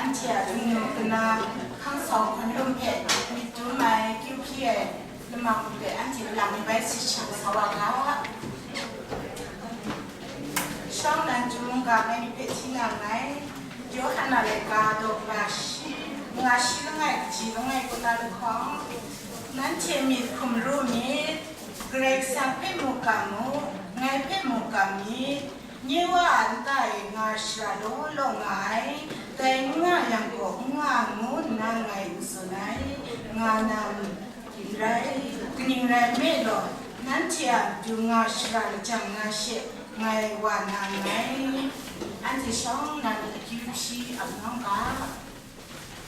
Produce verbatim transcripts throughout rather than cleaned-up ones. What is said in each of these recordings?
Anhte a kanu kana hkang sau hkun lum hpe myit dum ai, kyu hpyi ai lamang hpe anhte lang bai sit shang sa wa ga. Shawng nan Chyum mungga ngai ni hpe hti na nngai. Yawhan a laika daw ga shi, nga shi langai kaji langai kaw na lahkawng, nanhte myit hkum ru myit, Karai Kasang hpe muk ga mu, ngai hpe muk ga myit. Nye Wa a nta e nga shara law law nga ai, dai n nga yang gaw, n nga ngu nna ngai n tsun ai, nga na n rai, kaning rai nme law, nanhte a matu nga shara lajang na she ngai wa na nngai. Anhte shawng nan akyu hpyi ap nawng ga.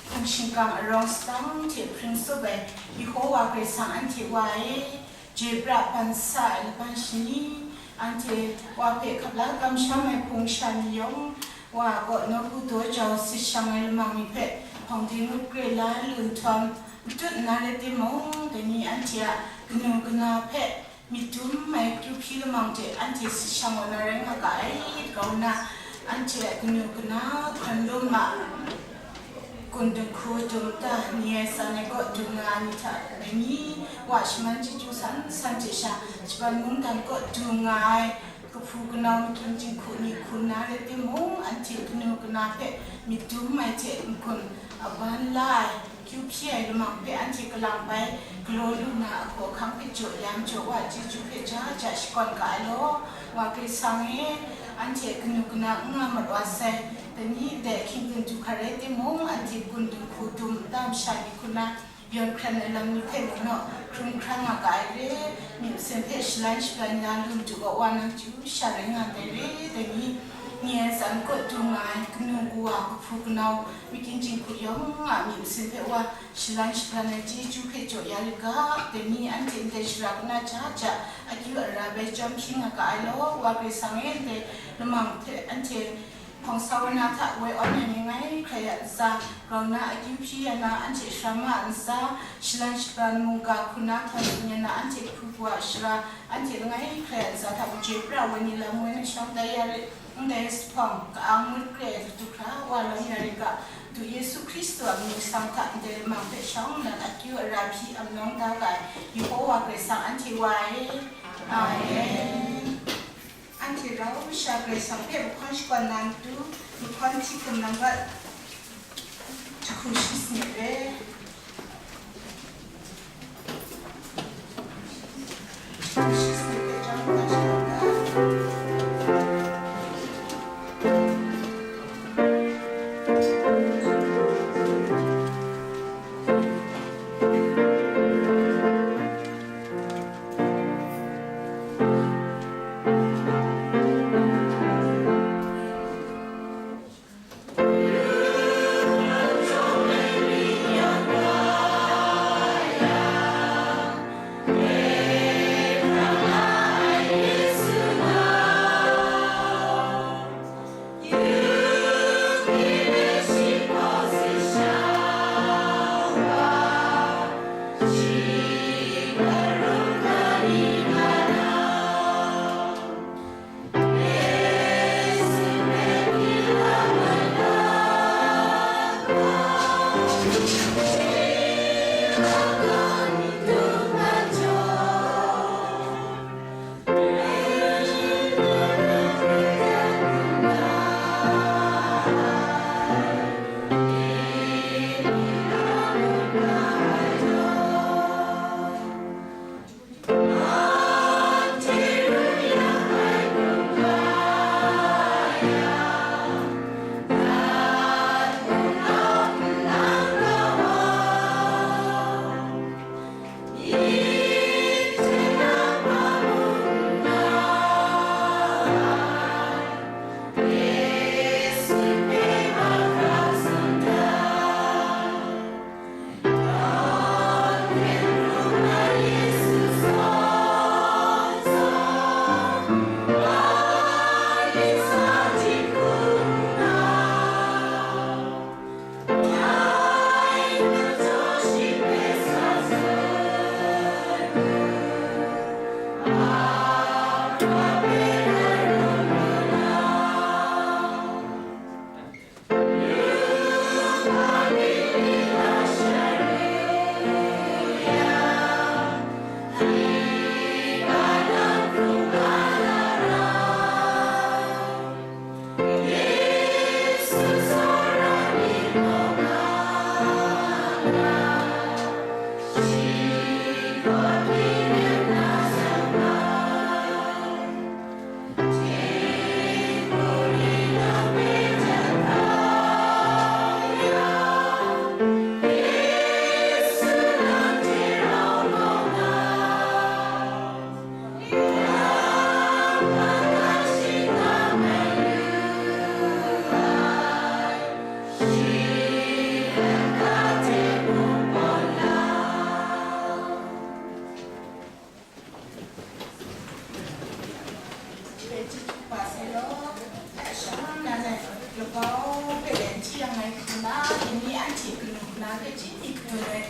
Hpung shingkang arawng sadang hte hpring tsup ai Yehowa Karai Kasang anhte Wa e, joi pra ban sa ai laban shani, anhte Wa hpe hkap la kamsham ai hpung sha ni yawng, Wa kaw nawku daw jau sit shang ai lamang ni hpe hpawng de ngut kre la lu nhtawm, matut nna rai timung, dai ni anhte a kanu kana hpe myit dum ai kyu hpyi lamang hte anhte sit shang wa na rai nga ga ai, grau nna, anhte a kanu kana hkun lum a kun dinghku dum ta ni ai tsan ai kaw du nga ai ni hta dai ni, Wa shaman chyeju san san hte sha, shaban mungdan kaw du nga ai kahpu kanau makyin jinghku ni hku nna rai timung, anhte kanu kana hpe myit dum ai hte n-gun a ban la ai, kyu hpyi ai lamang hpe anhte kalang bai galaw lu na, ahkaw ahkang hpe jaw ya majaw, Wa chyeju hpe ja ja shakawn ga ai law. Wa Karai Kasang e, anhte kanu kana n nga mat wa sai, dai ni ndai hkying-ten du hkra rai timung, anhte kun dinghku dum nta masha ni hku nna yawn hkran ai lam ni hpe mung naw, hkrum hkra nga ga ai re, myit masin hpe shalan shabran ya lu matu gaw, Wa nang chyu sha rai nga ndai re, dai ni, ni ai tsan kaw du nga ai kanu kawa, kahpu kanau, makyin jinghku yawng a myit masin hpe Wa shalan shabran ai chyeju hpe jaw ya rit ga, dai ni anhte ndai shara kana ja ja akyu ara bai chyawm hpyi nga ga ai law. Wa Karai Kasang e, ndai lamang hte anhte hpawng sa wa na hta woi awn ai ni ngai hkrai a ntsa, grau nna akyu hpyi ya na, anhte sara ma a ntsa, shalan shabran mungga hku na htawn tsun ya na, anhte hkru kawa shara, anhte langai hkrai a ntsa hta majoi pra ai ni lam woi na shawng tai ya rit. Ndai zuphpawng ka-ang ngut kre ai dup hkra wa lawm ya rit ga, du Yesu Hkristu a mying sang hta ndai lamang hpe shawng nnan akyu ara hpyi ap nawng da ga ai Yehowa Karai Kasang anhte Wa e. Amen. Anhte rau masha Karai Kasang hpe mahkawn shakawn na matu, mahkawn hti hkum nang gat jahku shi sanit re. Jahku shi sanit hpe chyawm hkra shakawn ga.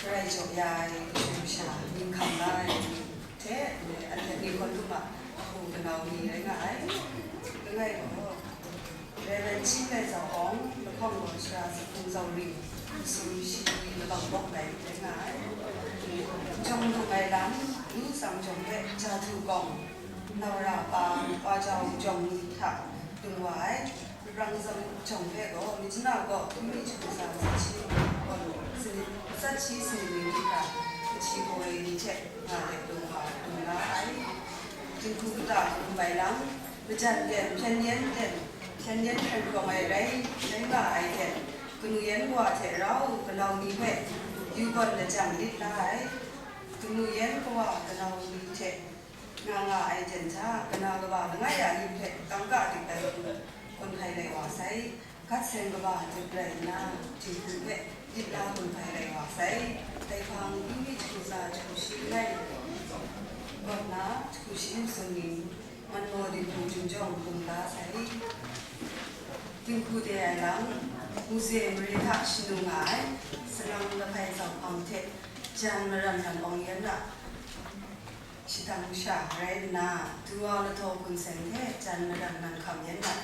Karai jaw ya ai kashu kasha, ning hkam la ai ni hte, anhte ni gaw lum a hku kanau ni rai nga ai. Langai gaw, Rev. Chin Lai Zau Awng, lahkawng gaw Sara Sahpung Zau Ring, masum shi labang bawk lai rai nga ai. Jawng lung ai lam, lu tsang jawng hpe ja htu kawng, nau ra pa, pa jau jawng ni hta lung wa ai. Rang zang jawng hpe gaw, Myitkyina kaw Hkying mi jahku tsa sanit shi, sanit shi sanit ning hkra, kachi kaw ai ni hte nga let lung wa, lung la ai. Dinghku kata hkum bai lam, majan ten, hpyen yen ten, hpyen yen hkren hkawng ai rai, rai nga ai ten, kanu yan kawa hte rau kanau ni hpe yu gawn lajang lit la ai. Kanu yan kawa kanau ni hte nga nga ai jan hta, kana kaba langai a lim hpe kangka dik ai hku hkun hkai lai wa sai. Gat seng kaba dik rai nna, dinghku hpe lit la hkun hkai lai wa sai. Dai hpang, Hkying mi jahku tsa jahku shi langai, kaw nna jahku shi masum ning, Manmaw dinghku Jun Jawng hkum la sai. Dinghku de ai lam, Mose mare hta shanu nga ai, salang lahpai zau hpang hte jan maram nan awng yan a shadang sha rai nna, Duwa lahtaw hpun seng hte jan maram nan hkam yan a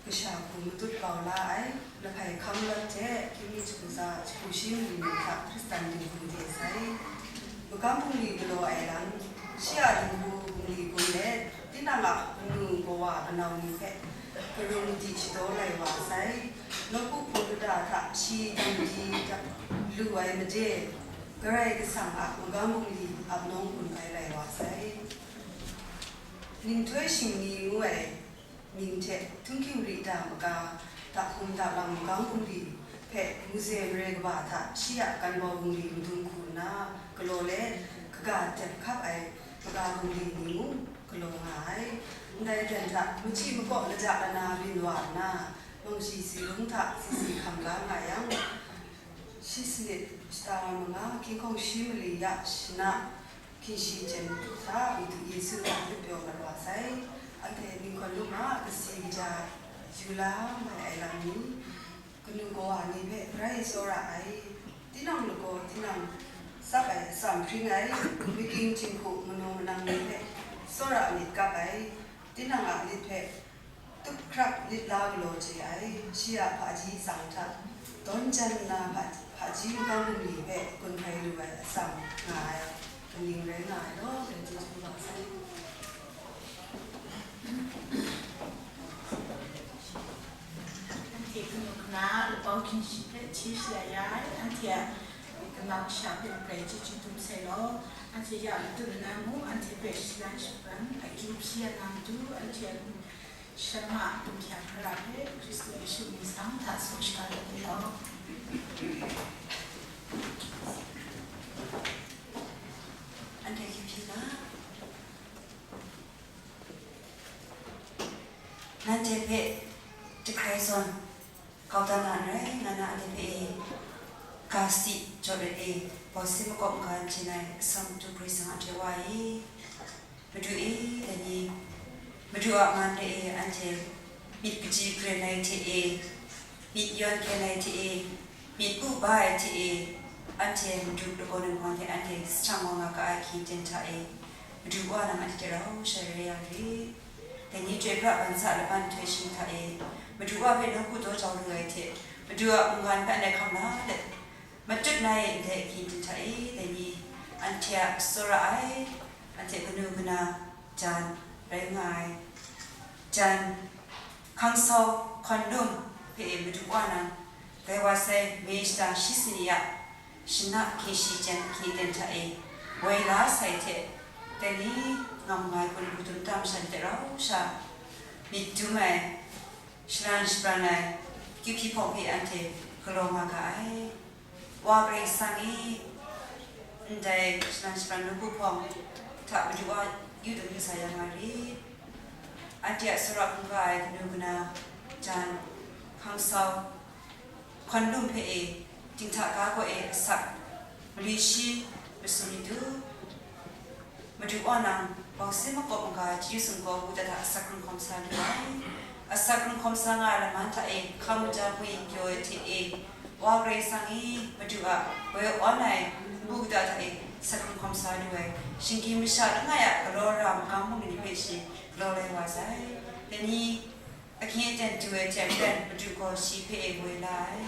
kasha hku matut kau la ai, lahpai hkam lawt hte Hkying mi jahku tsa jahku shi mali ni hta Hkristan dinghku de sai. Magam bungli galaw ai lam, shi a dinghku bungli gun let, tinang a kanu kawa kanau ni hpe karung di shadaw lai wa sai. Nawku hpung kata hta shi dang di da lu ai made, Karai Kasang a magam bungli ap nawng hkun hkai lai wa sai. Ninghtoi shingni ngu ai mying hte Htunghking Rita maga, Dakhum Dalang magam bungli hpe Mose mare kaba hta shi a Kanbau bungli madung hku nna galaw let, kaga dep hkap ai maga bungli ni mung galaw nga ai. Ndai jan hta machyi makaw laja lana byin wa nna, mangshi si lung hta si si hkam la nga yang, shi sanit shata wa manga, hkying hkawng shi mali ya shana, hkying shi jen hta Madu Yesu hta lut pyaw mat wa sai. Anhte ninghkawn lum a kasi kaja yu la mai ai lam ni, kanu kawa ni hpe rai tsawra ai, tinang lagaw tinang tsap ai atsam hpring ai, making jinghku manaw manang ni hpe tsawra myit kap ai, tinang a lit hpe Tup hkrak lit la galaw chye ai, shi a hpaji tsang hta dawn jan nna hpa-, hpaji makam bungli hpe gun hkrai lu ai atsam nga ai, kaning rai nga ai law, dai chyeju ga sai. Anhte kanu kana lapau hkinshi hpe hti shalai ya ai, anhte a kana kasha hpe grai chyeju dum sai law, anhte ya matut nna mung, anhte hpe shalan shapran akyu hpyi ya na matu, anhte a Sharma a dumhkya hkra hpe Hkristu Yesu mying hta tsun shaga dat ai law. Anhte hkye hpyi ga. Nanhte hpe jahkrai zawn kau dan na n rai, ngai na anhte hpe e ga si jaw let e, bawsi makawp n-ga n chye ai asak matu Karai Kasang a hte wa e. Madu e, dai ni, Madu a man re e, anhte myit kaji karen ai hte e, myit yawn hkyen ai hte e, myit u ba ai hte e, anhte Madu lagaw ningwang hte anhte sahta wa nga ga ai hkying ten hta e, Madu Wa nang anhte hte rau shai rai ya re. Dai ni, Chyoi pra ban sa laban nhtoi shing hta e, Madu Wa hpe nawku daw jau lu ai hte, Madu a mungkan hpe anhte hkam la let, matut na e ndai ahkying hta e, dai ni, anhte a tsawra ai, anhte kanu kana jan rai nga ai, jan hkang sau hkawn lum hpe e Madu Wa nang, dai wa sai, May shata shi sini a shana hkying shi jan ahkying ten hta e woi la sai hte, dai ni, ngam nga ai hpun hku dum tam sha ni hte rau sha myit dum ai, shalan shapran ai, kyu hpyi hpawng hpe anhte galaw nga ga ai. Wa Karai Kasang e, ndai shalan shapran nawku hpawng hta Madu Wa yu dum yu sa ya nga rit. Anhte a tsawra hkungga ai kanu kana jan hkang sau hkawn lum hpe e, dinghta ga gaw e asak malwi shi masum mi du. Madu Wa nang, bawsi makawp n-ga chyeju sumgaw ngu dat hta asak hkrung hkawm sa lu ai. Asak hkrung hkawm sa nga ai laman hta e, hkamu ja ngwi pyaw ai hte e, Wa Karai Kasang e, Madu a woi awn ai npu kata hta e asak hkrung hkawm sa lu ai. Shinggyim masha langai a galaw ra magam bungli ni hpe shi galaw lai wa sai. Dai ni, ahkying aten du ai hte maren, Madu gaw shi hpe e woi la ai.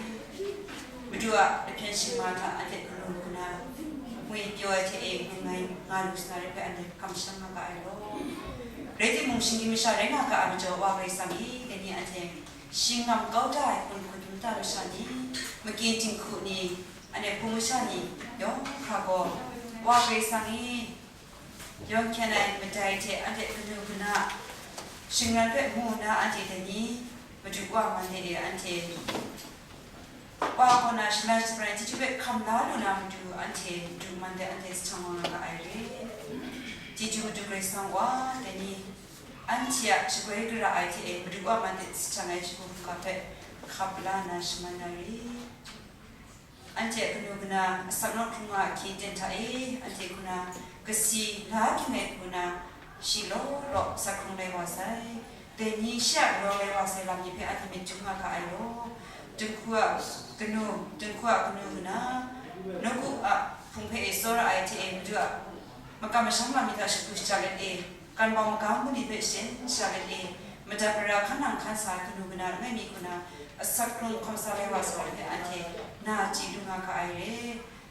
Madu a lahpyen shingma hta anhte kanu kana ngwi pyaw ai hte e ngai nga lu sa na re hpe anhte kamsham nga ga ai law. Rai timung, shinggyim masha rai nga ga ai majaw, Wa Karai Kasang e, dai ni anhte shi ngam kau da ai hpun hku dum da masha ni, makyin jinghku ni, anhte hpung masha ni yawng hkra gaw, Wa Karai Kasang e, yawn hkyen ai madai hte anhte kanu kana shingran hpe mu nna, anhte dai ni Madu Wa man de e anhte Wa kaw na shalan shapran ai chyeju hpe hkam la lu na matu, anhte Madu man de anhte sahta wa nga ga ai re. Chyeju Madu Karai Kasang wa, dai ni anhte a shagoi gara ai hte e Madu Wa man de sahta ai shagu hkungga hpe hkap la nna shaman na re. Anhte a kanu kana asak nawk hkrung nga ahkying ten hta e, anhte hku na kasi la hkying ai hku na shi law law asak hkrung lai wa sai. Dai ni shi a galaw lai wa sai lam ni hpe anhte myit htum nga ga ai law. Dinghku a kanu, dinghku a kanu kana, nawku a hpung hpe e tsawra ai hte e Madu a makam masham lam ni hta shagu shaja let e, kan bawng magam bungli hpe shaden shaja let e, madat mara hkan nang hkan sa ai kanu kana langai mi hku na, asak hkrung hkawm sa lai wa sa ai hpe anhte na chye lu nga ga ai re.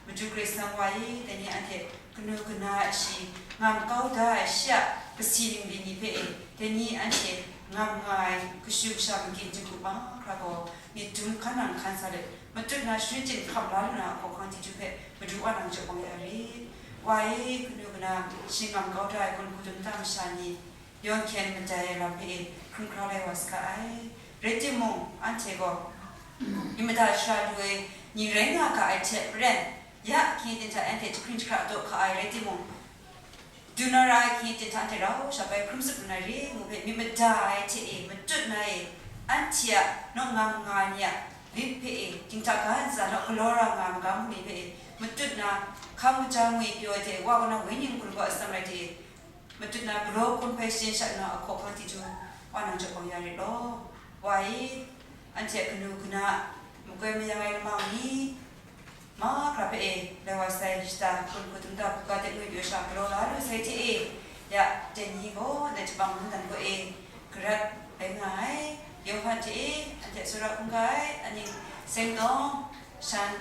Madu Karai Kasang wa e, dai ni anhte kanu kana a shi ngam kau da ai shi a kasi ningli ni hpe e, dai ni anhte ngam nga ai kashu kasha makyin jinghku mahkra gaw, myit dum hkan nang hkan sa let, matut na sharin chyit hkam la lu na a hkawhkang chyeju hpe Madu Wa nang jaw bang ya rit. Wa e, kanu kana shi ngam kau da ai hpun hku dum da masha ni, yawn hkyen madai ai lam hpe e hkrum hkra lai wa saga ai. Rai timung, anhte gaw, myit mada shara lu ai ni rai nga ga ai hte maren, ya ahkying ten hta anhte jahkring jahkra daw hka ai rai timung, du na ra ai ahkying ten hta anhte rau sha bai hkrum tsup lu na re ngu hpe myit mada ai hte e matut na e, anhte a nawk ngam nga ai ni a lit hpe e, dinghta ga ntsa nawk galaw ra nga ai magam bungli hpe e matut na, hkamu ja ngwi pyaw ai hte Wa kaw na Wenyi n-gun gaw atsam rai hte e, matut na galaw hkun hpai shaden sha na a hkawhkang chyeju Wa nang jaw bang ya rit law. Wa e, anhte a kanu kana makoi mayang ai lamang ni mahkra hpe e, lai wa sai shata hpun hku dum da hkungga de ngwi pyaw sha galaw la lu sai hte e, ya, dai ni gaw ndai htabang mungdan gaw e, Rat rai nga ai, Yawhan hte e, anhte tsawra hkungga ai, aning seng tawng, shan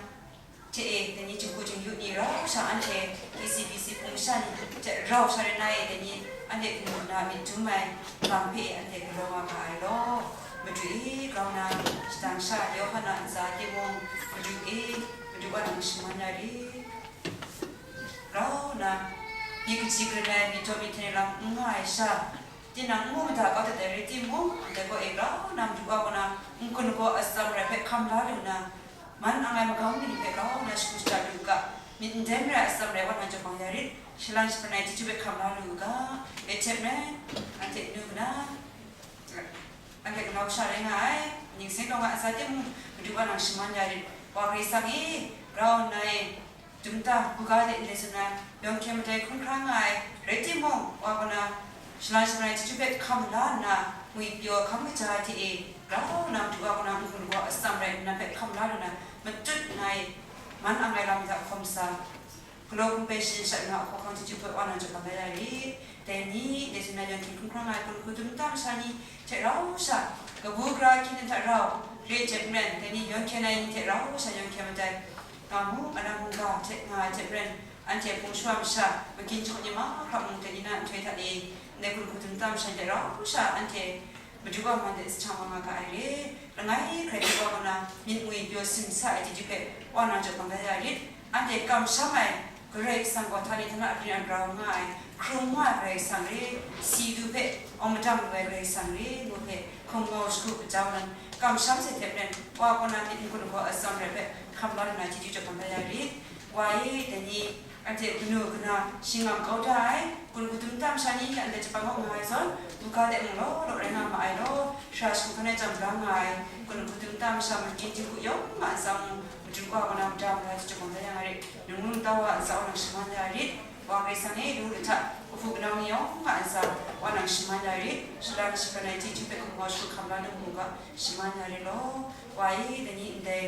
hte e, dai ni jinghku jingyu ni rau sha anhte K C B C hpung sha ni hte rau sha rai na e, dai ni anhte hpung na myit dum ai lam hpe anhte galaw nga ga ai law. Madu e, grau na, shadang sha Yawhan a ntsa timung, Madu e, Madu wa nang shaman ya rit. Grau na, myit kaji karan ai, myit daw myit hten ai lam n nga ai sha, tinang n mu mada kau dat ai rai timung, ndai gaw e grau na Madu wa gaw na n-gun lagaw atsam rai hpe hkam la lu nna, man ang ai magam ni hpe grau na shagu shada lu u ga, myit n den rai atsam rai wa nang jaw bang ya rit, shalan shabran ai chyeju hpe hkam la lu u ga, e hte maren, anhte nu na, anhte kanau kasha rai nga ai, ning seng taw nga ai sa timung, Madu wa nang shaman ya rit, wa Karai Kasang e, grau nna e, dum ta, buga de ndai tsun ai, yawng hkyen madai hkrum hkra nga ai, rai timung, wa gaw na, shalan shabran ai chyeju hpe hkam la nna, ngwipyaw hkam kaja ai hte e, grau na Madu wa gaw na n-gun lagaw atsam rai nna hpe hkam la lu na, matut nna e, man ang ai lam hta hkawm sa, galaw hkrum hpe sharin shat nna, ahkaw ahkang chyeju hpe wa nang jaw bang la ya rit. Dai ni, dai tsun ai yawng hkyen hkrum hkra nga ai, hpung hku dum nta masha ni hte rau sha, kabu gara ahkying hta rau, re jep maren, dai ni yawng hkyen ai ni hte rau sha yawng hkyen madai, nga mu, alang mungga hte nga ai hte maren, anhte hpung shawa masha, magin jahku ni mahkra mung dai ni na nhtoi hta e, ndai hpung hku dum nta masha ni hte rau sha, anhte Madu wa man de sahchang wa nga ga ai re. Langai hkrai hte wa gaw na, myit ngwipyaw simsa ai chyeju hpe wa nang jaw bang la ya rit. Anhte kamsham ai, Karai Kasang gaw htani htana byin an grau nga ai, hkrung nga ai Karai Kasang re, si du hpe awng madang lu ai Karai Kasang re, ngu hpe hkum ngau shagu kajau nan, kamsham sai hte maren, wa gaw na myit n-gun lagaw atsam rai hpe hkam la lu na chyeju jaw bang la ya rit. Wa e, dai ni, anhte kanu kana shingngam kau da ai, hpung hku dum nta masha ni anhte jahpang kaw nga ai zawn, buga de mung law law rai nga ma ai law, sara shagu hkan ai jam la nga ai, hpung hku dum nta masha magin jinghku yawng a ntsa mung, Madu wa gaw na mada mara chyeju bang la ya nga rit, nang ngu nta wa a ntsa wa nang shaman ya rit, wa Karai Kasang e, lu lahta, kahpu kanau ni yawng a ntsa wa nang shaman ya rit, shalan shabran ai chyeju hpe hkum ngau shagu hkam la lu mu ga, shaman ya rit law, wa e, dai ni ndai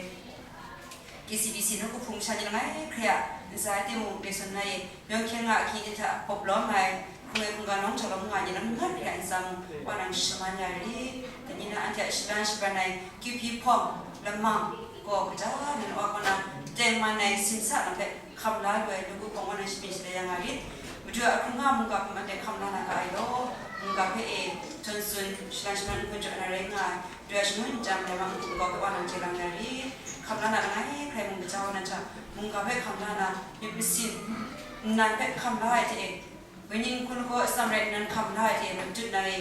K C B C nawku hpung sha ni langai hkrai a ntsa timung, dai tsun na e, yawng hkyen nga ahkying hta hpawp lawm ai, hkrung ai hkungga nawng jaw lawm nga ai ni langai hkrai a ntsa mung, wa nang shaman ya rit. Dai ni na anhte a shalan shabran ai, kyu hpyi hpawng, lamang, gaw kaja nan wa gaw na, tengman ai simsa lam hpe hkam la lu ai nawku hpawng wa nang shamyi shalai ya nga rit. Madu a hkrung nga mungga hpe anhte hkam la na ga ai law, mungga hpe e, jawn tsun, shalan shabran n-gun jaw na rai nga ai, Dai shangun n jang, dai wa n-gun lagaw hpe wa nang chye lang ya rit. Hkam la na langai hkrai mung kaja wa na hta, mungga hpe hkam la na, myit masin nnan hpe hkam la ai hte e, wenyi n-gun lagaw atsam rai nnan hkam la ai hte e, matut na e,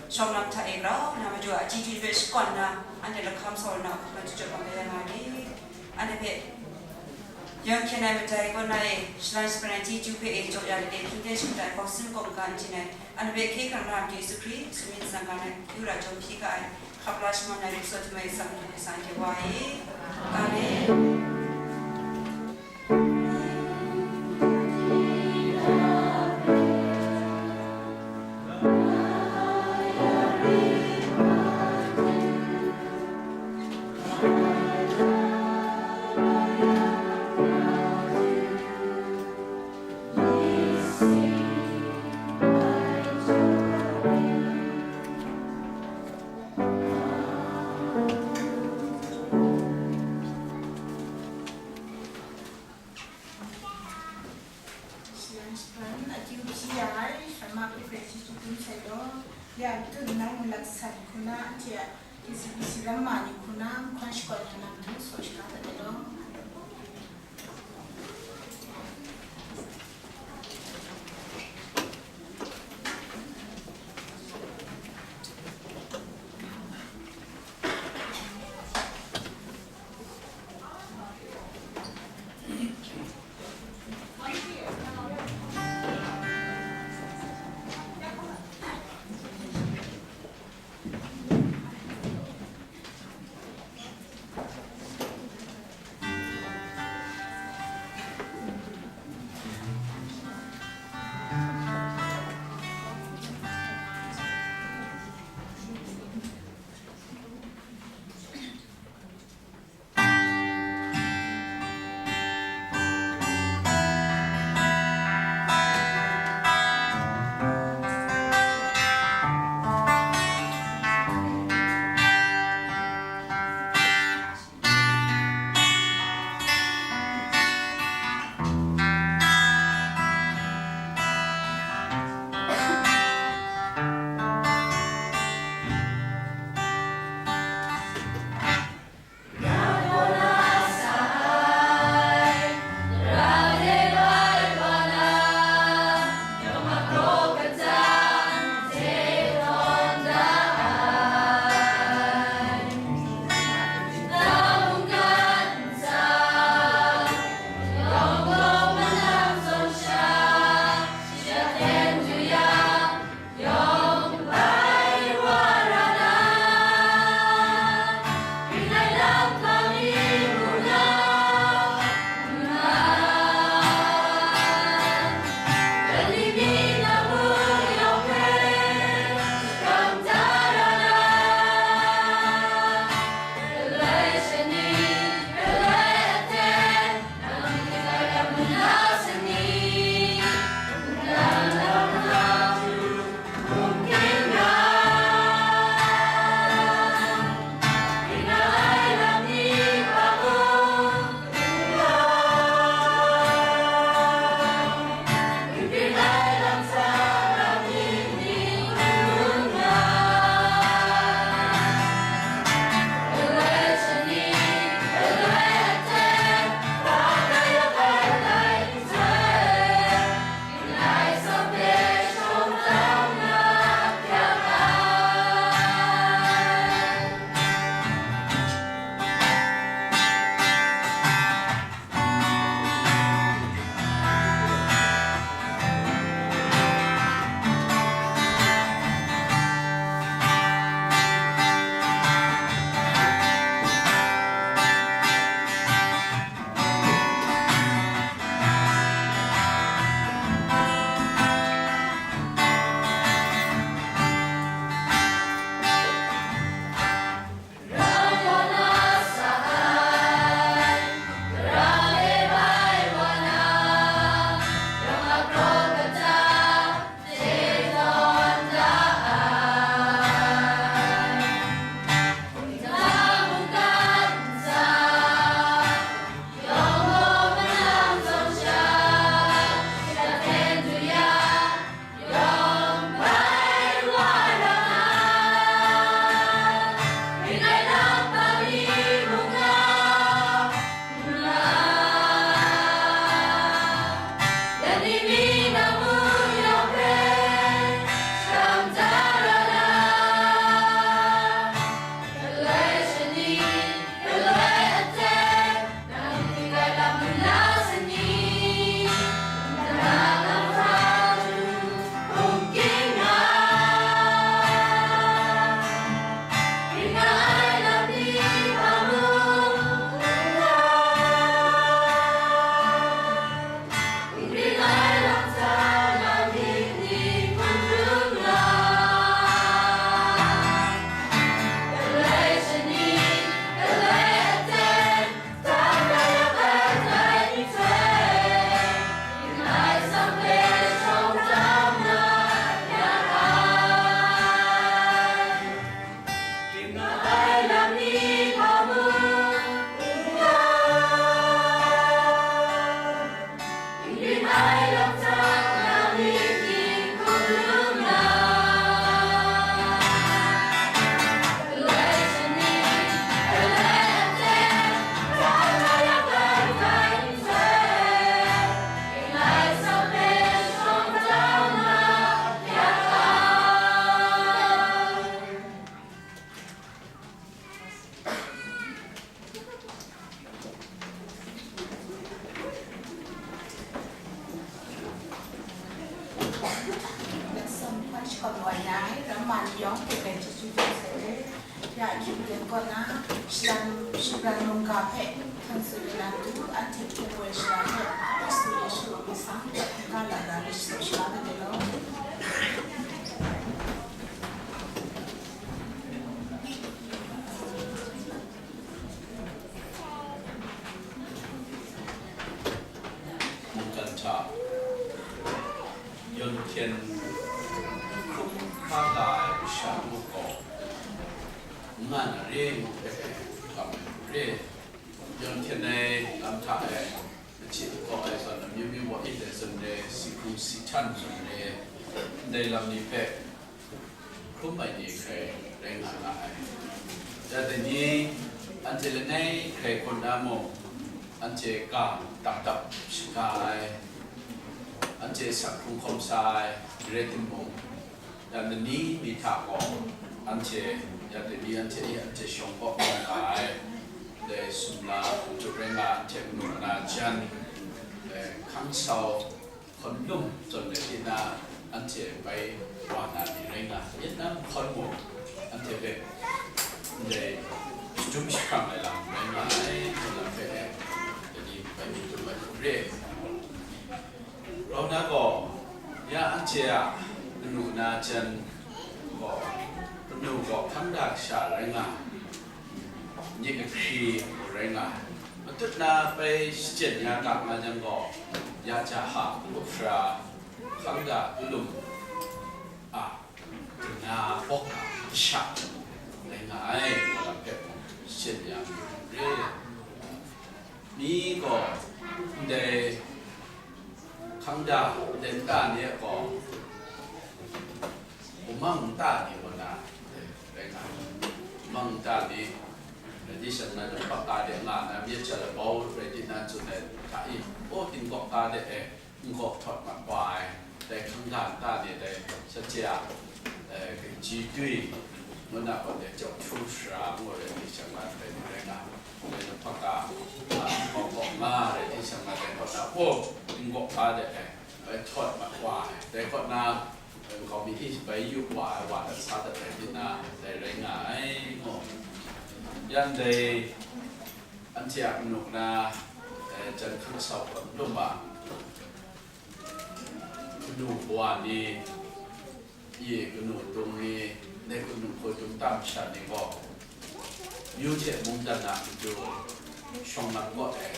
shawng lam hta e grau na, Madu a chyeju hpe shakawn na, anhte lahkam sa wa na, hkam la chyeju bang la ya nga rit. Anhte hpe yawng hkyen ai madai kaw na e, shalan shabran ai chyeju hpe e jaw ya lit e, hkying ten shingkang ai hpawk sin kaw n-ga n-jen ai, anhte hpe hkye hkrang na Yesu Hkristu myit tsang ga na, akyu ra jawm hpyi ga ai, hkap la shaman ai rik tsawt htum ai asak n-gun hpe sa anhte wa e. Amen. Shalan shabran akyu hpyi ya ai, Sharma Hkristu hpe chyeju dum sai law, ya matut nna ngu laksan hku na, anhte a K C B C ramma ni hku na, nhkawn shakawn ya na matu, saw shaga dat ai law. Ai, ramma ni yawng hpe bai chyeju kau sai. Ya, Hkyen Teng kaw na, Shilan, Shilan mungga hpe hkan tsun ai lam tu, anhte hpung woi shara hpe, Hkristu Yesu a myit sang hpe hkungga lara ai shatsawm shara ai de law. Mungkan hta yawn hkyen hkrum hkra ga ai masha muk gaw, n nga na re ngu hpe, kam ai hku re. Yawn hkyen ai lam hta e, machyi lakaw ai zawn, amyu myu wa it ai zawn re, si hku si htan zawn re, ndai lam ni hpe hkrum ai ni hkrai rai nga nga ai. Ya dai ni, anhte langai hkrai hkun na mung, anhte ga dap dap shaga ai, anhte sak hkrung hkawm sa ai, rai timung, ya dai ni mi hta gaw, anhte, ya dai ni anhte e anhte shawng kaw nga ai, dai sumla hkum htup rai nga, anhte manu na jan, eh, hkang sau, hkawn lum zawn rai tina, anhte bai wa na ni rai nga, Vietnam hkawn mung anhte hpe ndai shadum jahprang ai lam rai nga ai, ngu lam hpe e, dai ni bai myit dum ai hku re. Grau na gaw, ya anhte a kanu na jan gaw, kanu gaw hpang da kasha rai nga, myit kahkri rai nga, matut na bai shachyen ya ga nga jang gaw, ya ja ha, lup sara, hkang da, tulum a, na bawk a, kasha rai nga ai, ngu lam hpe mung shachyen ya mi re. Mi gaw ndai hkang da, ndai nta ni a gaw, Kumang nta ni kaw na, eh, rai nga, kumang nta ni, rai di shan na, nang bak ka de nga na, myit sha labau rai di na, tsun ai hta i, o, tinggawk ka de, eh, nggawk htawt mat wa ai, dai hkang da nta ni, dai shanhte a, eh, kaji dui, ngu na gaw, dai jau htu sara ngu rai di shan na, dai ni rai nga, dai nang bak ka, ah, nggawk nga rai di shan na, dai kaw na, o, tinggawk ka de, eh, bai htawt mat wa ai, dai kaw na, nkau mi hte bai yu wa ai wa dat sa dat ai, tinang dai rai nga ai, ngu. Yan dai, anhte a kanu na, eh, jan hkang sau hkawt n lum a, kanu wa ni, ye kanu dung ni, dai kanu hku dung tam sha ni gaw, Myu hte mungdan a matu shawng mat kaw ai,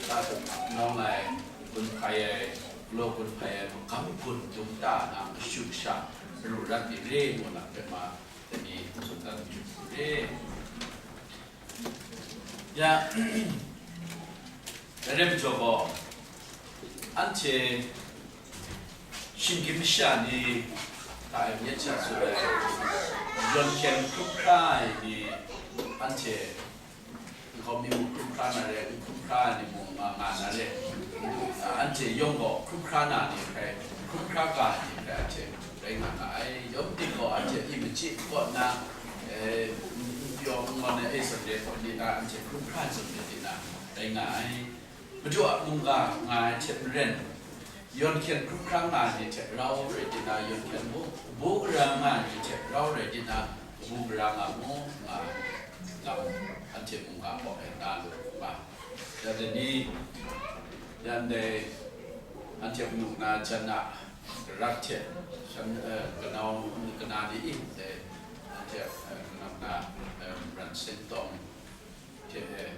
ta hta nawng ai, gun hpai ai, galaw gun hpai ai, magam gun dum ta na mashu sha, maru rat ni re ngu na hpe ma, dai ni tsun dan jut re. Ya, dai rai majaw gaw, anhte shinggyim masha ni hta e myit sha tsun ai, yawn hkyen hkrum hkra ai ni, anhte nkau mi mung hkrum hkra na re, n hkrum hkra ai ni mung nga nga na re, anhte yawng gaw hkrum hkra na ni hkrai, hkrum hkra ga ai ni hkrai anhte rai nga nga ai. Yawng ting gaw anhte i machyi kaw nna, eh, n pyaw n ngawn ai e zawn re, kaw ni na anhte hkrum hkra ai zawn re, tinang rai nga ai. Madu a mungga nga ai hte maren, yawn hkyen hkrum hkra nga ai ni hte rau rai tinang, yawn hkyen bu, bu gara nga ai ni hte rau rai tinang, kabu gara nga mu, nga ai lam, anhte mungga kaw e na lu ma. Ya dai ni, yan dai, anhte manu na jan a, garat hte, shan, eh, kanau, kana ni i, dai, anhte, eh, kanau na, eh, ran seng tawng, hte, eh,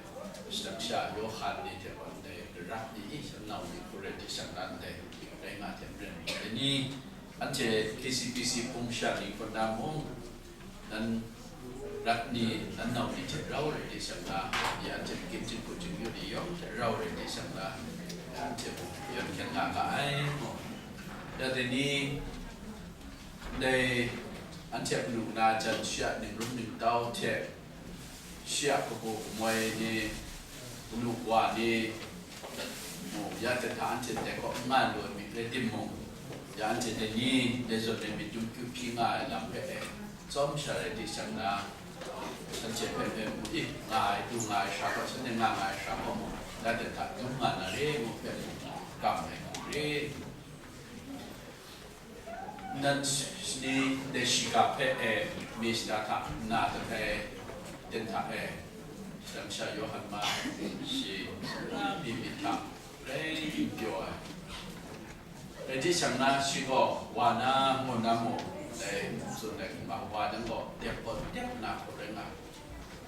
shadang sha Yawhan ni hte gaw ndai garat ni i, shanau ni hku rai di shang na ndai rai nga hte maren, dai ni anhte K C P C hpung sha ni hkun na mung, nan rat ni, nan nau ni hte rau rai di shang na, ya anhte makim jinghku jingyu ni yawng hte rau rai di shang na, anhte mung yawn hkyen nga ga ai mu. Ya dai ni, ndai anhte manu na jan shi a ningrum ningtau hte, shi a kabu kamoi ni, kanu wa ni, mu, ya hte hta anhte ndai kaw n nga lu ai myit rai timung, ya anhte dai ni, dai zawn e myit dum kyu hpyi nga ai lam hpe e, tsawm sha rai di shang na, shanhte hpe e mu i, nga ai, du nga ai sha gaw, shanhte nga nga ai sha gaw mu, ya hte hta dum nga na re ngu hpe mu, kam ai hku re. Nan shani de shiga hpe e mi shada hta nna dat ai ten hta e, Shalam Sha Yawhan ma shi na mi myit hta rai yu pyaw ai. Rai di shang na shi gaw wa na mu na mu dai tsun ai hkrum a, wa dan gaw dep gaw dep na hku rai nga ai.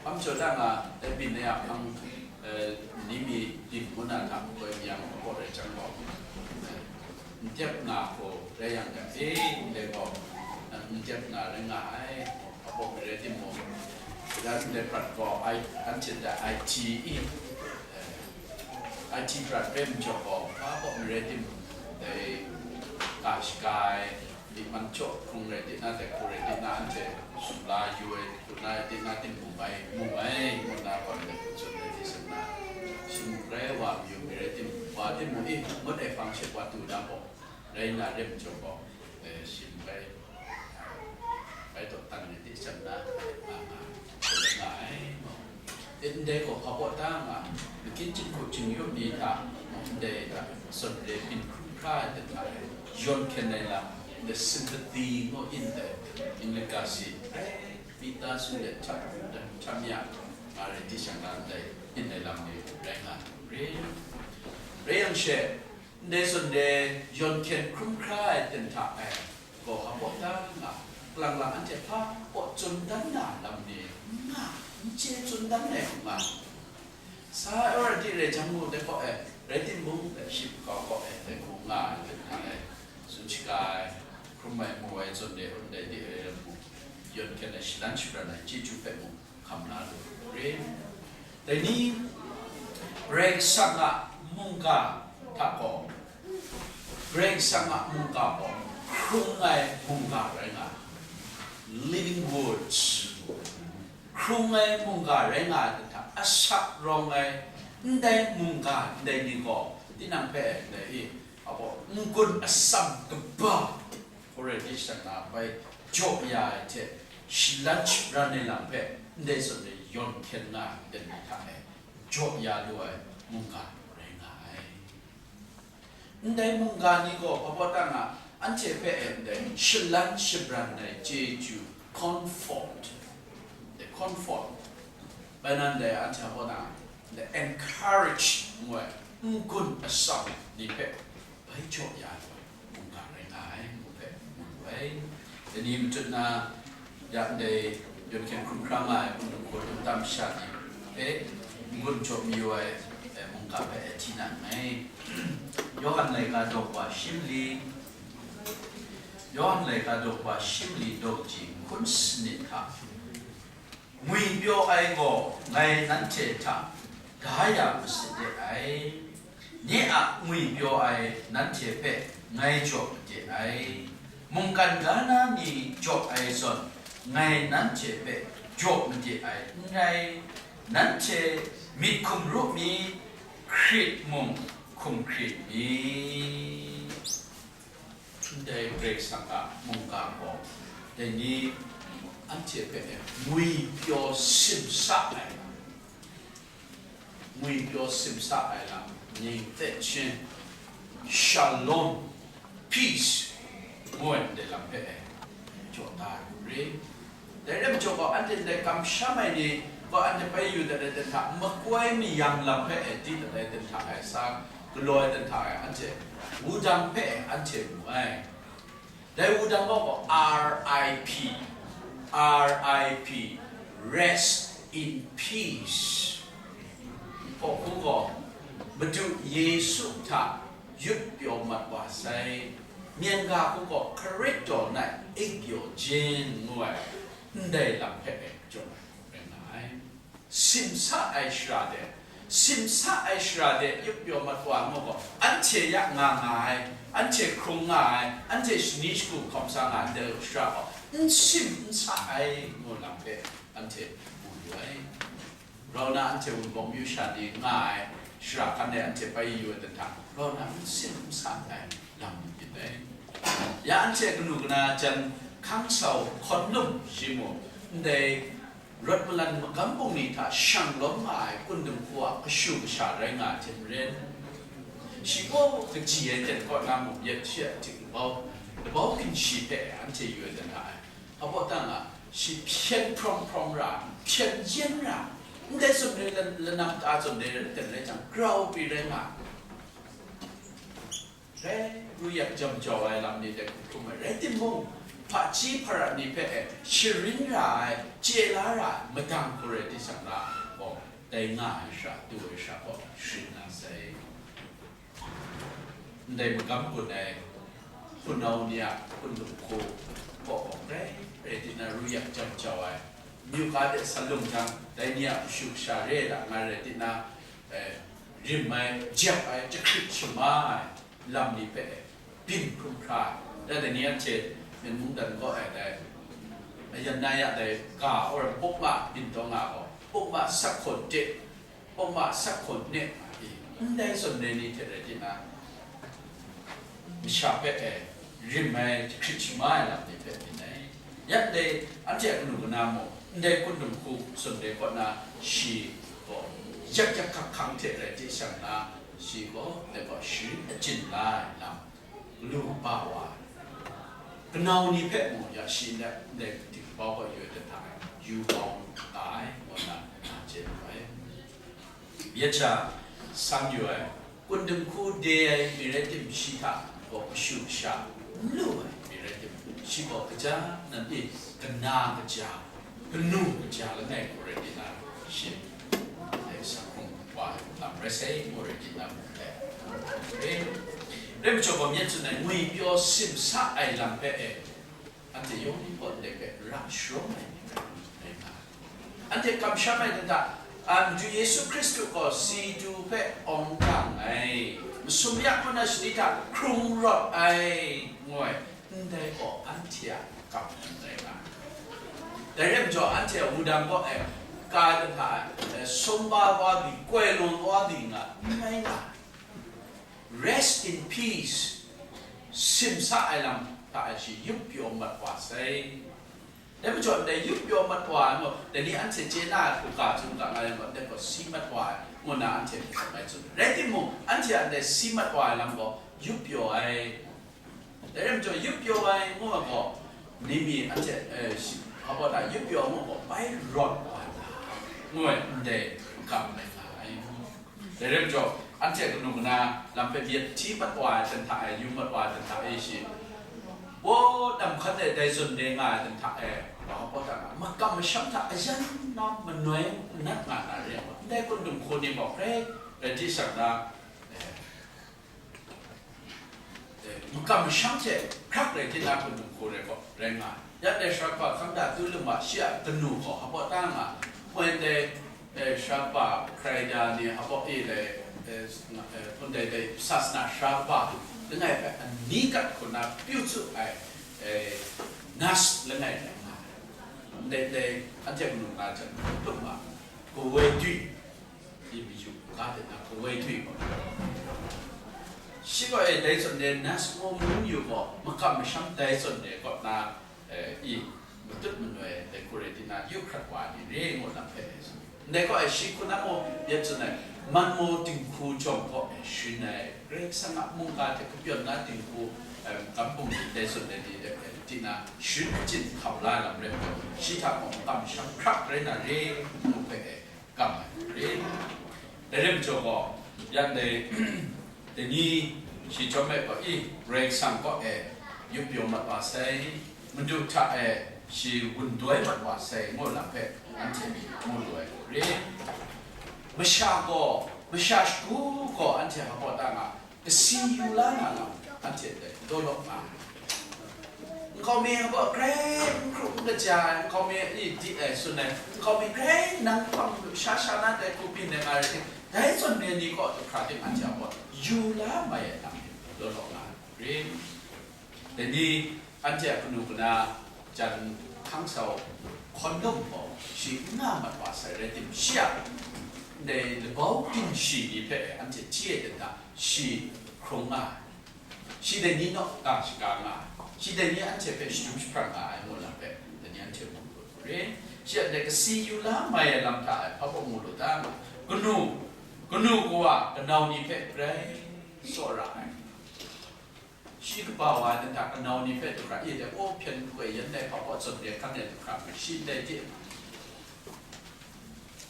Hpang jaw da nga, dai byin ai a hpang, eh, ni mi byin ngu na hta koi mi yang hpaw rai jang gaw, eh, n dep nga hku rai yang jang, e, ndai gaw, eh, n dep nga rai nga ai, hpaw mi rai timung, dan ndai prat gaw, ai, anhte dai I T i, eh, I T prat rai majaw gaw, hpa hpaw mi rai timung, dai ga shaga ai, Myi man jaw hkrung rai tinang, dai hku rai tinang, anhte sumla yu ai hku na rai tinang, tinang mu ai, mu ai, ngu na gaw ndai hku tsun ai hte seng na, shi muk rai wa mayu mi rai timung, wa timung, i, ngut ai hpang she wa du na gaw, rai nna rem jaw gaw, eh, shi muk rai, rai taw tan ai hte seng na, nga nga, nga ai, mu. Ndai gaw hpa baw ta nga, makin jinghku jingyum ni hta, ndai hta, zawn re byin hkrum hkra ai hta e, yawn hkyen ai lam, the sympathy ngu in dai, English ga si, Peter Sunday chap, chap ya, nga rai di shang na ndai, in ai lam ni rai nga, re, re yang she, Ndai zawn re yawn hkyen hkrum hkra ai ten hta e gaw hpa baw ta nga, kalang lang anhte hpa baw tsun dan na lam ni n nga, n chye tsun dan ai hku nga. Sa ai wa rai di rai jang mu, dai gaw e, rai timung, dai ship kau gaw e, dai hku nga ai ten hta e, tsun shaga ai, hkrum ai mu ai zawn re, ndai de ai lam mu, yawn hkyen ai shalan shabran ai chyeju hpe mu, hkam na lu re. Dai ni, Karai Kasang a mungga hta gaw, Karai Kasang a mungga gaw hkrung ai mungga rai nga ai, living words, hkrung ai mungga rai nga ai hta, asak rawng ai, ndai mungga ndai ni gaw, tinang hpe ndai i, abaw n-gun atsam kaba, Hkoi rai di shang na bai jaw ya ai hte, shalan shabran ai lam hpe ndai zawn e yawn hkyen nga ai myit hta e, jaw ya lu ai mungga rai nga ai. Ndai mungga ni gaw hpa baw ta nga, anhte hpe e ndai shalan shabran ai chyeju, comfort, the comfort, bai nan dai anhte hpa baw ta nga, the encourage ngu ai n-gun atsam ni hpe bai jaw ya ai mungga rai nga ai, ngu hpe mu lu ai. Dai ni matut na, ya ndai yawn hkyen hkrum hkra nga ai hpung hkun tam sha ni hpe n-gun jaw mayu ai, eh, mungga hpe e hti na nngai. Yawhan laika daw wa shi mali, Yawhan laika daw wa shi mali daw kaji hkun sanit hta, Ngwipyaw ai gaw ngai nanhte hta da ya masit de ai, nye a ngwipyaw ai nanhte hpe ngai jaw made ai, mungkan ga na ni jaw ai zawn, ngai nanhte hpe jaw made ai n rai, nanhte myit hkum ru mi, hkrit mung hkum hkrit mi. Ndai Karai Kasang a mungga gaw, dai ni anhte hpe ngwipyaw simsa ai lam, ngwipyaw simsa ai lam, ning tsen shalom, peace, ngu ai ndai lam hpe jaw da ai hku ri. Dai rai majaw gaw, anhte ndai kamsham ai ni gaw, anhte bai yu dat ai ten hta, makoi mayang lam hpe e di dat ai ten hta e sa, galaw ai ten hta e, anhte wudang hpe e anhte mu ai. Dai wudang gaw, gaw R I P, R I P, rest in peace. Hkawhku gaw, Madu Yesu hta yut pyaw mat wa sai, myen ga hku gaw, Hkarit daw nai ik pyaw jin, ngu ai, ndai lam hpe e jaw ai rai nga ai. Simsa ai shara de, simsa ai shara de yup pyaw mat wa ngu gaw, anhte ya nga nga ai, anhte hkrung nga ai, anhte shani shagu hkawm sa nga ai ndai shara gaw, n sim n sa ai ngu lam hpe anhte mu lu ai. Rau na anhte Wunpawng myu sha ni nga ai shara hkan e anhte bai yu ai dan hta, rau na n sim n sa ai lam myit dai. Ya anhte kanu kana jan hkang sau hkawn lum shi mu, ndai rawt malan magam bungli hta shang lawm nga ai kundum hku a kashu kasha rai nga ai hte maren, shi gaw kaji ai ten kaw na mung yet shi a htingnu bau, Labau ginshi hpe anhte yu ai dan ra ai. Hpa baw tang a, shi hpyen hprawng hprawng ra, hpyen yen ra, ndai tsun re lan-, lanam ta tsun re ai ten rai jang, grau pyi rai nga. Rai, ru yak jam jau ai lam ni dai hkrum hkrum ai. Rai timung, hpaji hpara ni hpe e sharin ra ai, chye la ra ai, madang hku rai di shang na, gaw, dai nga ai shara, du ai shara gaw sharin na sai. Ndai magam gun ai hpunau ni a hpundung hku gaw, gaw rai, rai di na, ru yak jam jau ai, myu ga de sa lung jang, dai ni a mashu kasha re ai da nga rai di na, eh, rim ai, jep ai, jahkrit shama ai lam ni hpe byin hkrum hkra ai. Dai, dai ni anhte Myen mungdan kaw ai dai, ayan na ya dai ga, or pukma byin taw nga gaw, pukma sak hkawn de, pukma sak hkawn ne, ndai zawn re ni hte rai di na, masha hpe e rim ai, jahkrit shama ai lam ni hpe byin ai. Yak dai, anhte a kanu kana mung, ndai hpundung hku tsun ai kaw na, shi gaw yak yak hkak hkang hte rai di shang na, shi gaw dai gaw sharin achyin la ai lam, galu kaba wa ai. Kanau ni hpe mung ya shi ndai, ndai ting kaba gaw yu ai dan hta e, yu bau nga ai, ngu na, na chye lu ai. Ya cha, san yu ai, hpundung hku de ai mi rai tim, shi hta gaw kashu kasha n lu ai mi rai tim, shi gaw kaja nan e, kana kaja, kanu kaja langai gaw rai di na, shi dai sa hkrung wa ai lam rai sai, ngu rai di na mu ai. Rai, rai majaw gaw, myit tsun ai, ngwipyaw simsa ai lam hpe e, anhte yawng ni gaw ndai hpe ra sharawng ai ni rai, rai nga ai. Anhte kamsham ai dan hta, a, Madu Yesu Hkristu gaw si du hpe awng dang ai, masum ya kaw na shani hta hkrung rawt ai, ngu ai, ndai gaw anhte a kam n rai nga ai. Dai rai majaw, anhte a wudang gaw, e, ka ai dan hta, e, sumba wa di, koi lawm wa di nga n rai nga ai. Rest in peace, simsa ai lam hta e shi yup pyaw mat wa sai. Dai majaw, ndai yup pyaw mat wa ai gaw, dai ni anhte chye na ai hku ga hkrum ga nga ai gaw, dai gaw si mat wa ai, ngu na anhte hpe tsun ai tsun. Rai timung, anhte a ndai si mat wa ai lam gaw yup pyaw ai. Dai rai majaw, yup pyaw ai ngu ai gaw, ni mi anhte, eh, shi-, hpa baw ta yup pyaw ai ngu gaw, bai rawt wa ai ta, ngu ai, ndai makam rai nga ai. Dai rai majaw, anhte kanu kana lam hpe myit hti mat wa ai dan hta e, yu mat wa ai dan hta e shi, wunam hkan e dai zawn re nga ai dan hta e, wa hpa ta nga, makam masham hta ayan na manoi nat nga na re ai gaw, ndai hpundung hku ni gaw hkrai rai di shang na, eh, eh, makam masham hte hkrak rai di na hpundung hku rai gaw, rai nga ai. Ya dai sara kaba hkang da tu lu ma, shi a kanu gaw hpa baw ta nga, moi dai, eh, sara kaba hkrai da ni hpa baw e dai, eh, s-, eh, hpun dai dai sasana sara kaba langai hpe ani kat hku na pyu tsu ai, eh, nas langai rai nga ai. Ndai dai anhte kanu na jan hpun ma, kawoi dwi, Yu, yu, ga de na, kawoi dwi gaw. Shi gaw e, dai zawn re, nas ngu ngun yu gaw, makam masham dai zawn re kaw na, eh, i, matut manoi, dai hku rai di na, yu hkrat wa ni re, ngu lam hpe. Ndai gaw e, shi hku na mung, myit tsun ai, man maw dinghku jawng gaw e, sharin ai, Karai Kasang a mungga hte kapyawn na dinghku, em, kam bungli dai zawn re ni, eh, di na, sharin kachyin hkam la ai lam rai gaw, shi hta gaw makam masham hkrak rai na re, ngu hpe e, kam ai rit. Dai rai majaw gaw, yan dai, dai ni shi chyawm ai gaw, i, Karai Kasang kaw e yup pyaw mat wa sai, Madu hta e shi wun doi mat wa sai, ngu lam hpe anhte mu lu ai rit. Masha gaw, masha shagu gaw anhte hpa baw ta nga, kasi yu la na lam, anhte dai daw law nga ai. Nkau mi gaw grai n hkru n kaja ai, nkau mi i dit ai tsun ai, nkau mi grai nang hpang sha sha na dai hku byin ai nga rai, dai zawn re ni kaw du hkra ting anhte a gaw yu la mai ai lam, daw law nga ai. Dai ni, anhte a kanu kana jan hkang sau hkawn lum gaw, shi n nga mat wa sai rai tim, shi a ndai labau ginshi ni hpe anhte hti ai dan hta, shi hkrung nga ai. Shi dai ni naw ga shaga nga ai. Shi dai ni anhte hpe shadum jahprang nga ai, ngu lam hpe dai ni anhte mu lu ai. Shi a ndai kasi yu la mai ai lam hta e hpa baw mu lu ta? Kanu, kanu kawa kanau ni hpe grai tsawra ai. shi kaba wa ai dan hta kanau ni hpe du hkra, i dai, o, hpyen koi yan dai hpa kaw zawn re hkan ai du hkra, shi ndai hte,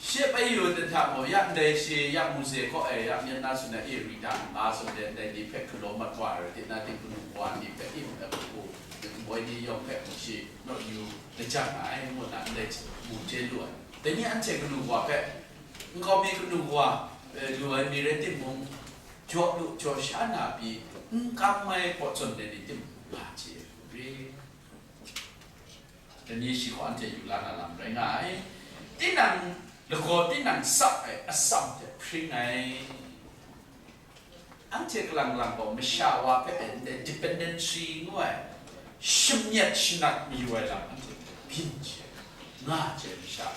shi bai yu dan hta mung, ya ndai shi, ya muse kaw e, ya myen na tsun ai, e, Rita nna tsun ai, ndai ni hpe galaw mat wa ai rai, tinang ting kanu wa ni hpe, i, mung ai hku, boi ni yawng hpe mung shi naw yu lajang ai, ngu na ndai mu chye lu ai. Dai ni anhte kanu wa hpe, nkau mi kanu wa, e, lu ai mi rai timung, jaw lu jaw sha na pyi, n kam ai kaw zawn re ni tim nga chye u ri? Dai ni shi hkaw anhte yu la na lam rai nga ai. Tinang lagaw, tinang sap ai atsam hte hpring ai. Anhte kalang lang gaw masha wa hpe ndai dependency ngu ai, shamyet shanat mayu ai lam anhte byin chye, nga chye masha.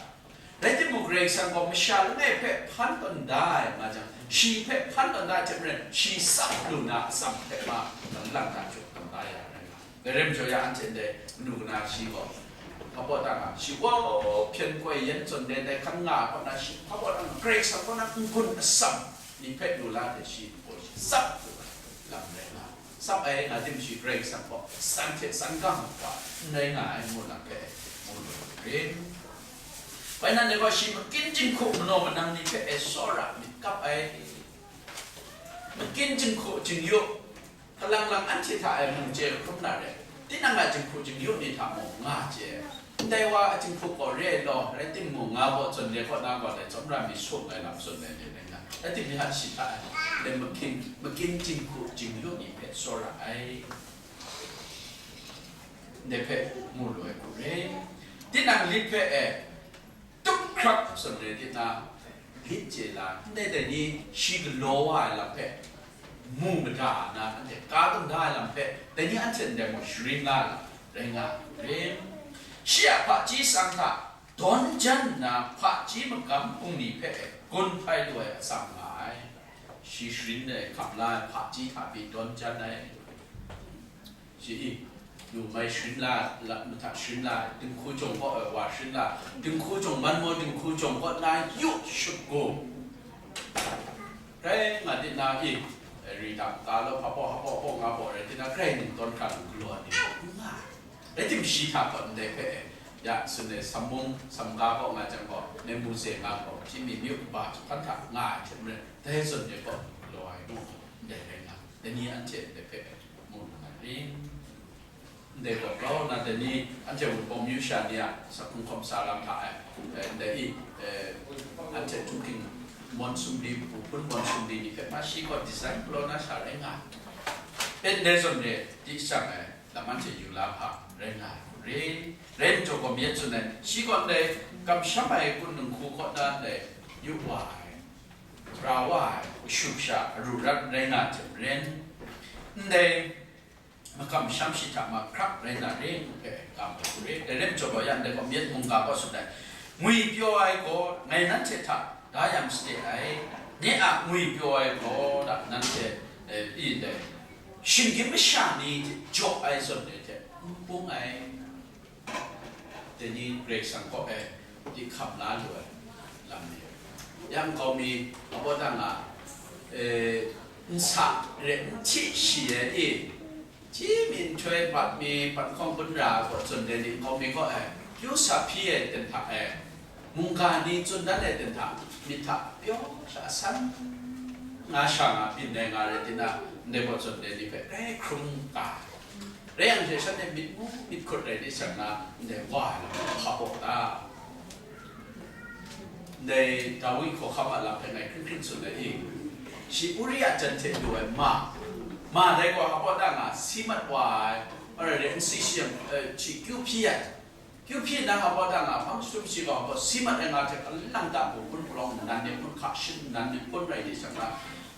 Rai timung, Karai Kasang gaw masha langai hpe hpan tawn da ai nga jang, shi hpe hpan tawn da ai hte maren, shi sap lu na atsam hpe ma lang lang hta jaw tawn da ya rai nga. Dai rai majaw ya anhte ndai manu kana shi gaw, hpa baw ta nga, shi gaw hpyen koi yan zawn re ndai hkan nga ai kaw na, shi hpa baw ta nga, Karai Kasang kaw na n-gun atsam ni hpe lu la ai, shi gaw shi sap lu ai lam rai nga. Sap ai nga tim shi Karai Kasang gaw san hte san gang wa n rai nga ai ngu lam hpe mu lu rim. Bai nan e gaw shi makin jinghku manaw manang ni hpe e tsawra myit kap ai, makin jinghku jingyu, kalang lang anhte hta e mung chye hkrum na re, tinang a jinghku jingyu ni hta mung nga chye. Ndai wa a jinghku gaw re ai law, rai timung, nga gaw zawn re kaw na gaw dai tsawmra mi sum ai lam tsun ai ni rai nga, rai timung, shi hta e dai makin, makin jinghku jingyu ni hpe tsawra ai. Ndai hpe mu lu ai hku re. Tinang lit hpe e, tum hkrap tsun re tinang, lit chye la, ndai dai ni shi galaw wa ai lam hpe mu mada na, anhte ka dum da ai lam hpe, dai ni anhte ndai mung sharin la ai lam rai nga ai hku re. Shi a hpaji tsang hta dawn jan nna, hpaji magam bungli hpe gun hpai lu ai atsam nga ai. Shi sharin ai, hkam la ai, hpaji hta pyi dawn jan ai. Shi i, yu mai sharin la, la, mahta sharin la, dinghku jawng kaw, eh, wa sharin la, dinghku jawng man maw, dinghku jawng kaw na yu shup gu. Rai nga di na i, eh, ri dang ka law, hpa baw, hpa baw, hpa nga baw rai di na, grai ning tawn hkra lu galaw ai ni kaw n nga ai. Rai tim shi hta kaw ndai hpe, eh, ya, tsun ai, Samung, Samga kaw nga jang gaw, Memu ze nga gaw, hpyi mi myu kaba jahpan hta nga ai hte maren, dai zawn re kaw galaw ai nu, ndai rai nga, dai ni anhte ndai hpe, mu lu na ring. Ndai gaw grau nna dai ni anhte Wunpawng myu sha ni a sakhkung hkawm sa lam hta e, eh, ndai i, eh, anhte Chungking Mawn Sumri, Pu Hpun Mawn Sumri ni hpe ma shi gaw design galaw na sha rai nga ai. E, ndai zawn re di shang ai lam anhte yu la hpa rai nga ai hku re. Rai njaw gaw myit tsun ai, shi gaw ndai kamsham ai kun dinghku kaw na ndai yu wa ai, ra wa ai, kashu kasha aru rat rai nga ai hte maren, ndai makamsham shi hta mahkrak rai na re ngu hpe gam ai hku re. Dai rai majaw gaw, ya ndai gaw myit mungga gaw tsun ai, ngwipyaw ai gaw ngai nanhte hta da yang sade ai, nye a ngwipyaw ai gaw da nanhte, eh, i ndai shinggyim masha ni hte jaw ai zawn re hte n bung ai. Dai ni Karai Kasang kaw e di hkam la lu ai lam ni, yang nkau mi, a baw dang a, eh, nsa re n hti shi ai i, hti mi nhtoi bat mi, bat hkawng bun ra ai kaw tsun dai ni nkau mi kaw e, kyu sa hpyi ai ten hta e, mungga ni tsun dan ai ten hta, myit hta pyaw sha san nga sha nga byin ai nga rai tinang, ndai kaw tsun dai ni hpe grai hkrum ga ai. Rai yang hte shanhte myit mu myit hkut rai di shang na, ndai wa ai lam hpa baw ta? Ndai Dawi hkawhkam a lam hpe ngai hkring hkring tsun ai i, shi Uria jan hte lu ai ma, ma dai gaw hpa baw ta nga, si mat wa ai, ma rai rai n si shi yang, eh, shi kyu hpyi ai. Kyu hpyi nna hpa baw ta nga, hpang jahtum shi gaw hpa baw si mat ai nga hte kalang ta hku hpun palawng nnan ni hpun hka shin nnan ni hpun rai di shang na,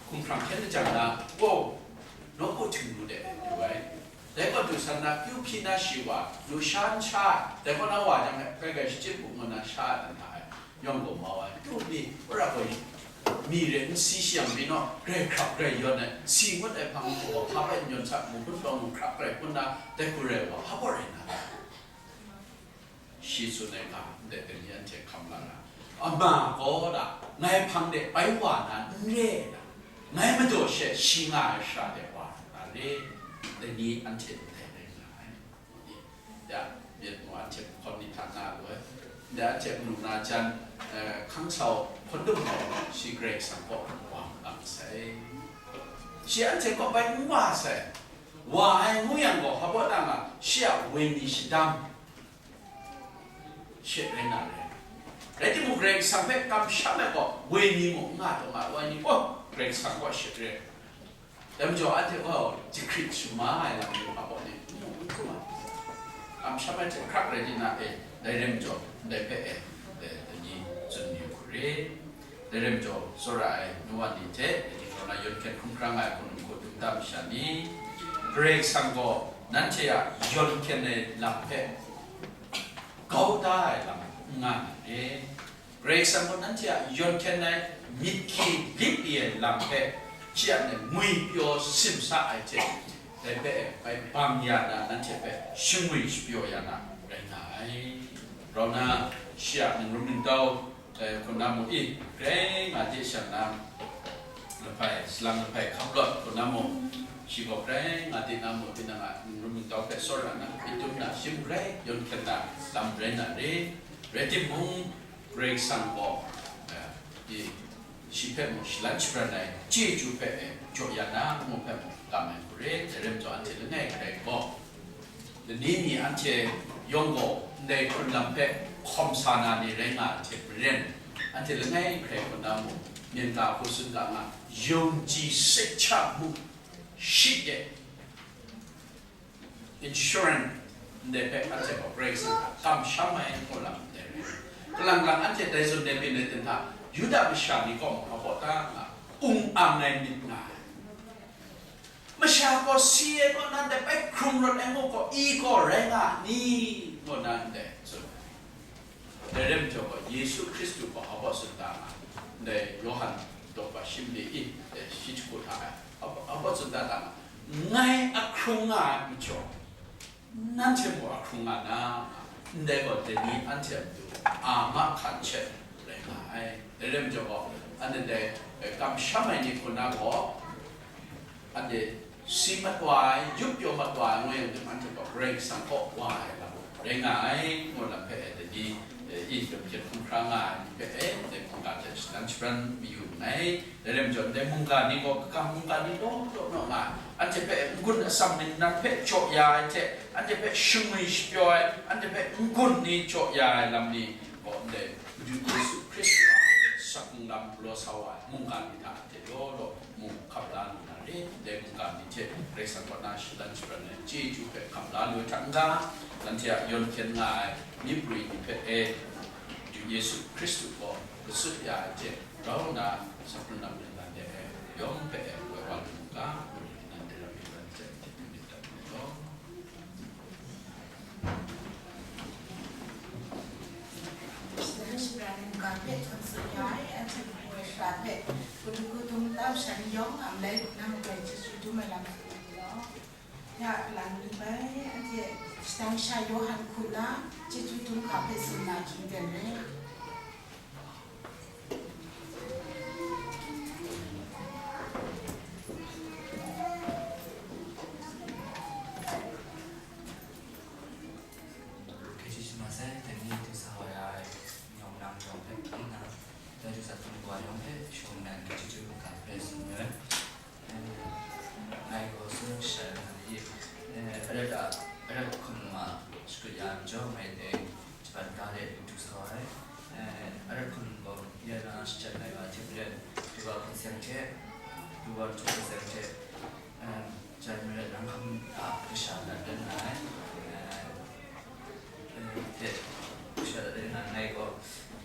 hkumhkrang hkyen lajang na, wow, nawku htingnu de du ai. Dai gaw du san na, kyu hpyi na shi wa, lusha n sha ai, dai gaw na wa jang e, grai grai shachyip u ngu nna sha ai dan hta e, yawng gaw mau ai, tu mi, wora gaw mi re n si shi yang byin naw, grai hkrap grai yawn ai, si ngut ai hpang gaw hpa bai n yawn sa, mu hpun palawng mu hkrap grai hpun na, dai hku rai wa, hpa baw rai na? Shi tsun ai ga, ndai dai ni anhte hkam la na, ama gaw da, ngai hpang de bai wa na n re ai, ngai madaw she shi nga ai shara de wa na re, Dai ni anhte ndai rai nga ai. Ya, myit mung anhte hpawm ni hta nga lu ai. Ndai anhte mung na jan, eh, hkang sau hkundum gaw shi Karai Kasang kaw wa makam sai. Shi anhte kaw bai n wa sai. Wa ai ngu yang gaw, hpa baw na nga, shi a wenyi shadam she rai na re. Rai timung, Karai Kasang hpe kamsham ai gaw, wenyi mung n nga taw nga ai, wenyi gaw Karai Kasang kaw she re. Dai majaw, anhte gaw jahkrit shama ai lam ni hpa baw ni n mu n hkrum ai. Kamsham ai hte hkrak rai di na e, dai rai majaw, ndai hpe e, e, dai ni tsun yu hku re. Dai rai majaw, tsawra ai nu wa ni hte, dai ni kaw na yawn hkyen hkrum hkra nga ai hpung hkum dum tam masha ni, Karai Kasang gaw nanhte a yawn hkyen ai lam hpe kau da ai lam n nga myit re. Karai Kasang gaw nanhte a yawn hkyen ai myit hkye lip i ai lam hpe, shi a myit ngwi pyaw simsa ai hte, dai hpe bai bang ya na, nanhte hpe shangwi shapyaw ya na rai nga ai. Rau na, shi a ningrum ningtau, eh, hku na mu i, grai nga de shang na, lahpai, salang lahpai hkap lawt hku na mu, shi gaw grai nga de na mu, tinang a ningrum ningtau hpe tsawra na, myit dum na, shim grai yawn hkyen na lam rai na re. Rai timung, Karai Kasang gaw, eh, i, shi hpe mung shalan shabran ai chyeju hpe, eh, jaw ya na, ngu hpe mung kam ai hku re. Dai rai majaw, anhte langai hkrai gaw, lani mi anhte yawng gaw ndai hkrun lam hpe hkawm sa na ni rai nga ai hte maren, anhte langai hkrai kaw na mung, myen ga hku tsun ga nga, yungji sek cha mu shi de, insurance ndai hpe anhte gaw Karai Kasang hta kamsham ai ngu lam ndai rai. Kalang lang anhte dai zawn de byin ai ten hta, Yuda masha ni gaw mung hpa baw ta nga, ung ang ai myit nga ai. Masha gaw si ai kaw nan dai bai hkrum rawt ai ngu gaw, i gaw rai nga ni? Ngu nan dai tsun ai. Dai rai majaw gaw, Yesu Hkristu gaw hpa baw tsun ta nga, ndai Yawhan daw ba shi mali i, dai shi jahku hta e, hpa baw tsun ta ta nga, ngai a hkrung nga ai majaw, nanhte mung a hkrung nga na, ndai gaw dai ni anhte a matu a mahkan she rai nga ai. Dai rai majaw gaw, anhte dai, eh, kamsham ai ni hku na gaw, anhte si mat wa ai, yup pyaw mat wa ai, ngu yang tim anhte gaw Karai Kasang kaw wa ai lam rai nga ai, ngu lam hpe e, dai ni, eh, i, dum hkyen hkrum hkra nga ai ni hpe e, dai mungga hte shalan shabran mayu nngai. Dai rai majaw, ndai mungga ni gaw, kakam mungga ni law law naw nga ai, anhte hpe n-gun atsam ningnan hpe jaw ya ai hte, anhte hpe shangwi shapyaw ai, anhte hpe n-gun ni jaw ya ai lam ni gaw, ndai Madu Yesu Hkristu a sakung lam galaw sa wa ai mungga ni hta anhte law law mung hkap la lu na re. Dai mungga ni hte Karai Kasang kaw na shalan shabran ai chyeju hpe hkap la lu ai hta n-ga, nanhte a yawn hkyen nga ai myi prwi ni hpe e, Madu Yesu Hkristu gaw gasut ya ai hte rau nna, saprun lam len lan de ai yawng hpe e woi wa lu mu ga, ngu nna ndai lam hpe nanhte hte myit dat ai law. Shadang shapran mungga hpe htawn tsun ya ai, anhte hpung ai shara hpe, hpung hku dum tam shan yawng a malai nang gaw chyeju dum ai lam tsun ai law. Ya, lang ni bai, anhte shadang sha Yawhan hku na, chyeju dum hka hpe tsun na hkying ten rai. Hkye chyeju ma sai, dai ni du sa wa ya ai, yawng nang yawng hpe, nna, dai du sa hpung wa yawng hpe, shawng nnan hkye chyeju hka hpe tsun ai. Ngai gaw tsun sha na ni, eh, arat a, arat hkum a shakut ya ai majaw, ngai dai jaban ga de du sa ai. Eh, arat hkum gaw ya na shajat ai wa hte maren, du wa hpung seng hte, du wa hpung seng hte, eh, jan marat nang hkam a kasha lat rai nga ai. Eh, hte, kasha rai nga ai gaw,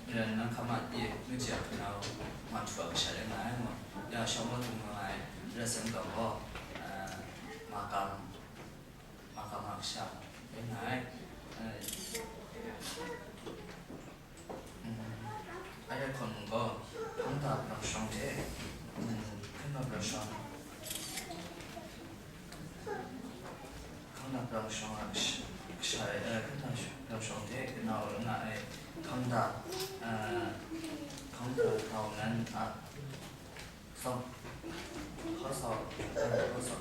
maren nang hkam a pyi, nu hte a hpunau, ma htu a kasha rai nga ai ngu, ya shawng wa htung nga ai, rat seng taw gaw, eh, makam, makam a kasha rai nga ai. Eh, mm, arai hkawn mung gaw, hkang da brang shawng hte, mm, hkang da brang shawng, Hkang da brang shawng a kasha, kasha, eh, hkang da brang shawng hte kanau rai nga ai, hkang da, eh, hkang da tau nan a, sau, hkau sau, hkau sau.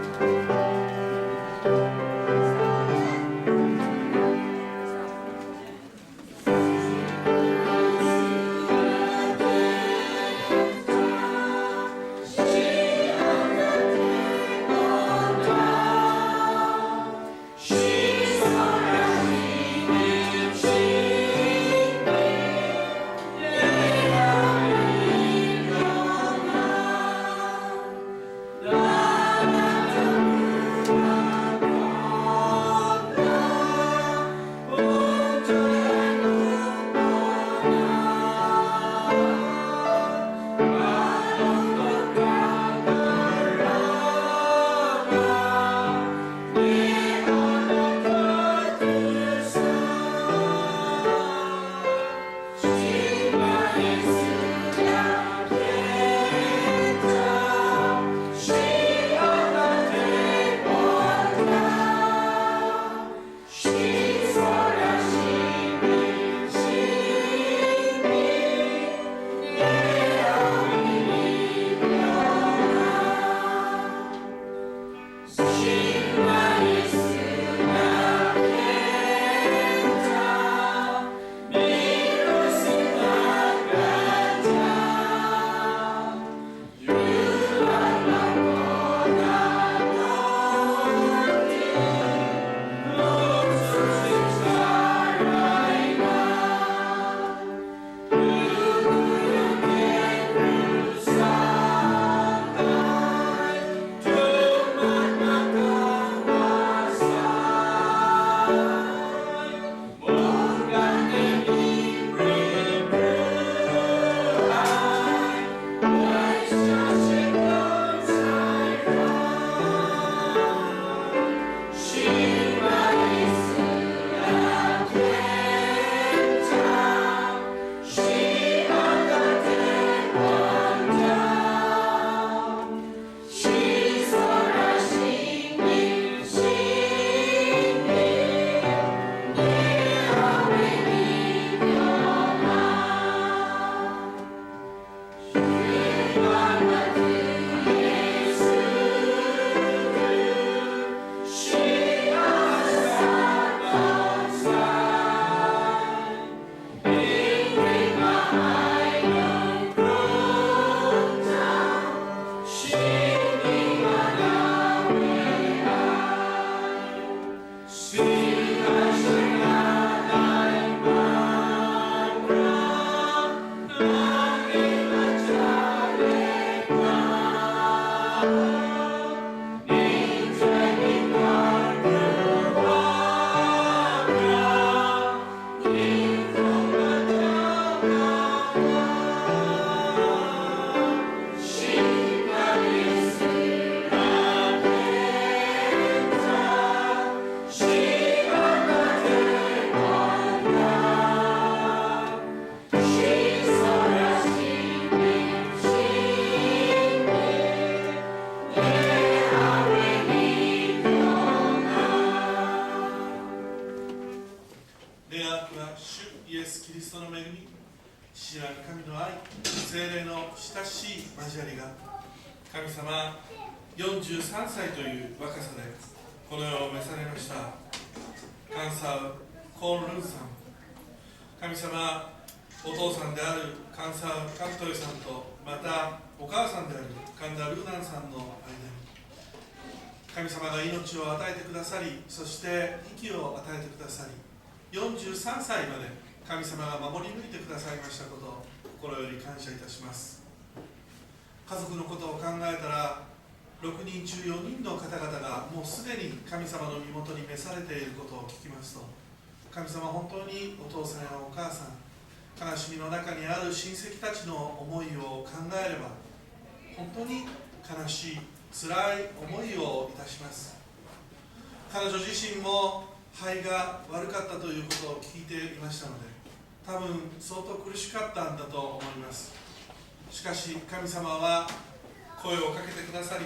主イエス・キリストの恵み、父なる神の愛、聖霊の親しい交わりが、神様よんじゅうさんさいという若さでこの世を召されました、カンサウ・コン・ルンさん、神様、お父さんであるカンサウ・カントイさんと、またお母さんであるカンダ・ルーナンさんの間に、神様が命を与えてくださり、そして息を与えてくださり、よんじゅうさんさいまで神様が守り抜いてくださいましたことを心より感謝いたします。家族のことを考えたら、ろくにん中よにんの方々がもうすでに神様の身元に召されていることを聞きますと、神様、本当にお父さんやお母さん、悲しみの中にある親戚たちの思いを考えれば、本当に悲しい、辛い思いをいたします。彼女自身も肺が悪かったということを聞いていましたので、多分相当苦しかったんだと思います。しかし、神様は声をかけてくださり、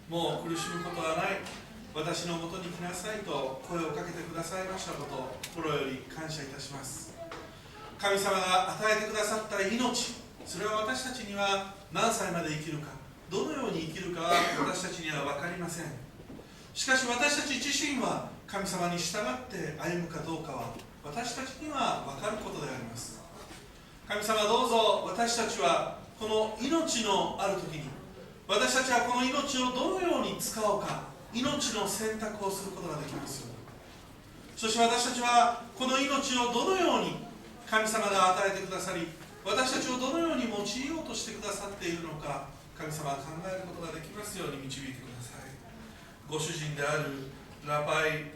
もう苦しむことはない、私のもとに来なさいと声をかけてくださいましたことを心より感謝いたします。神様が与えてくださった命、それは私たちには何歳まで生きるか、どのように生きるかは私たちには分かりません。しかし、私たち自身は神様に従って歩むかどうかは私たちには分かることであります。神様、どうぞ私たちはこの命のある時に、私たちはこの命をどのように使おうか、命の選択をすることができますように。そして、私たちはこの命をどのように神様が与えてくださり、私たちをどのように用いようとしてくださっているのか、神様は考えることができますように導いてください。ご主人であるラパイ・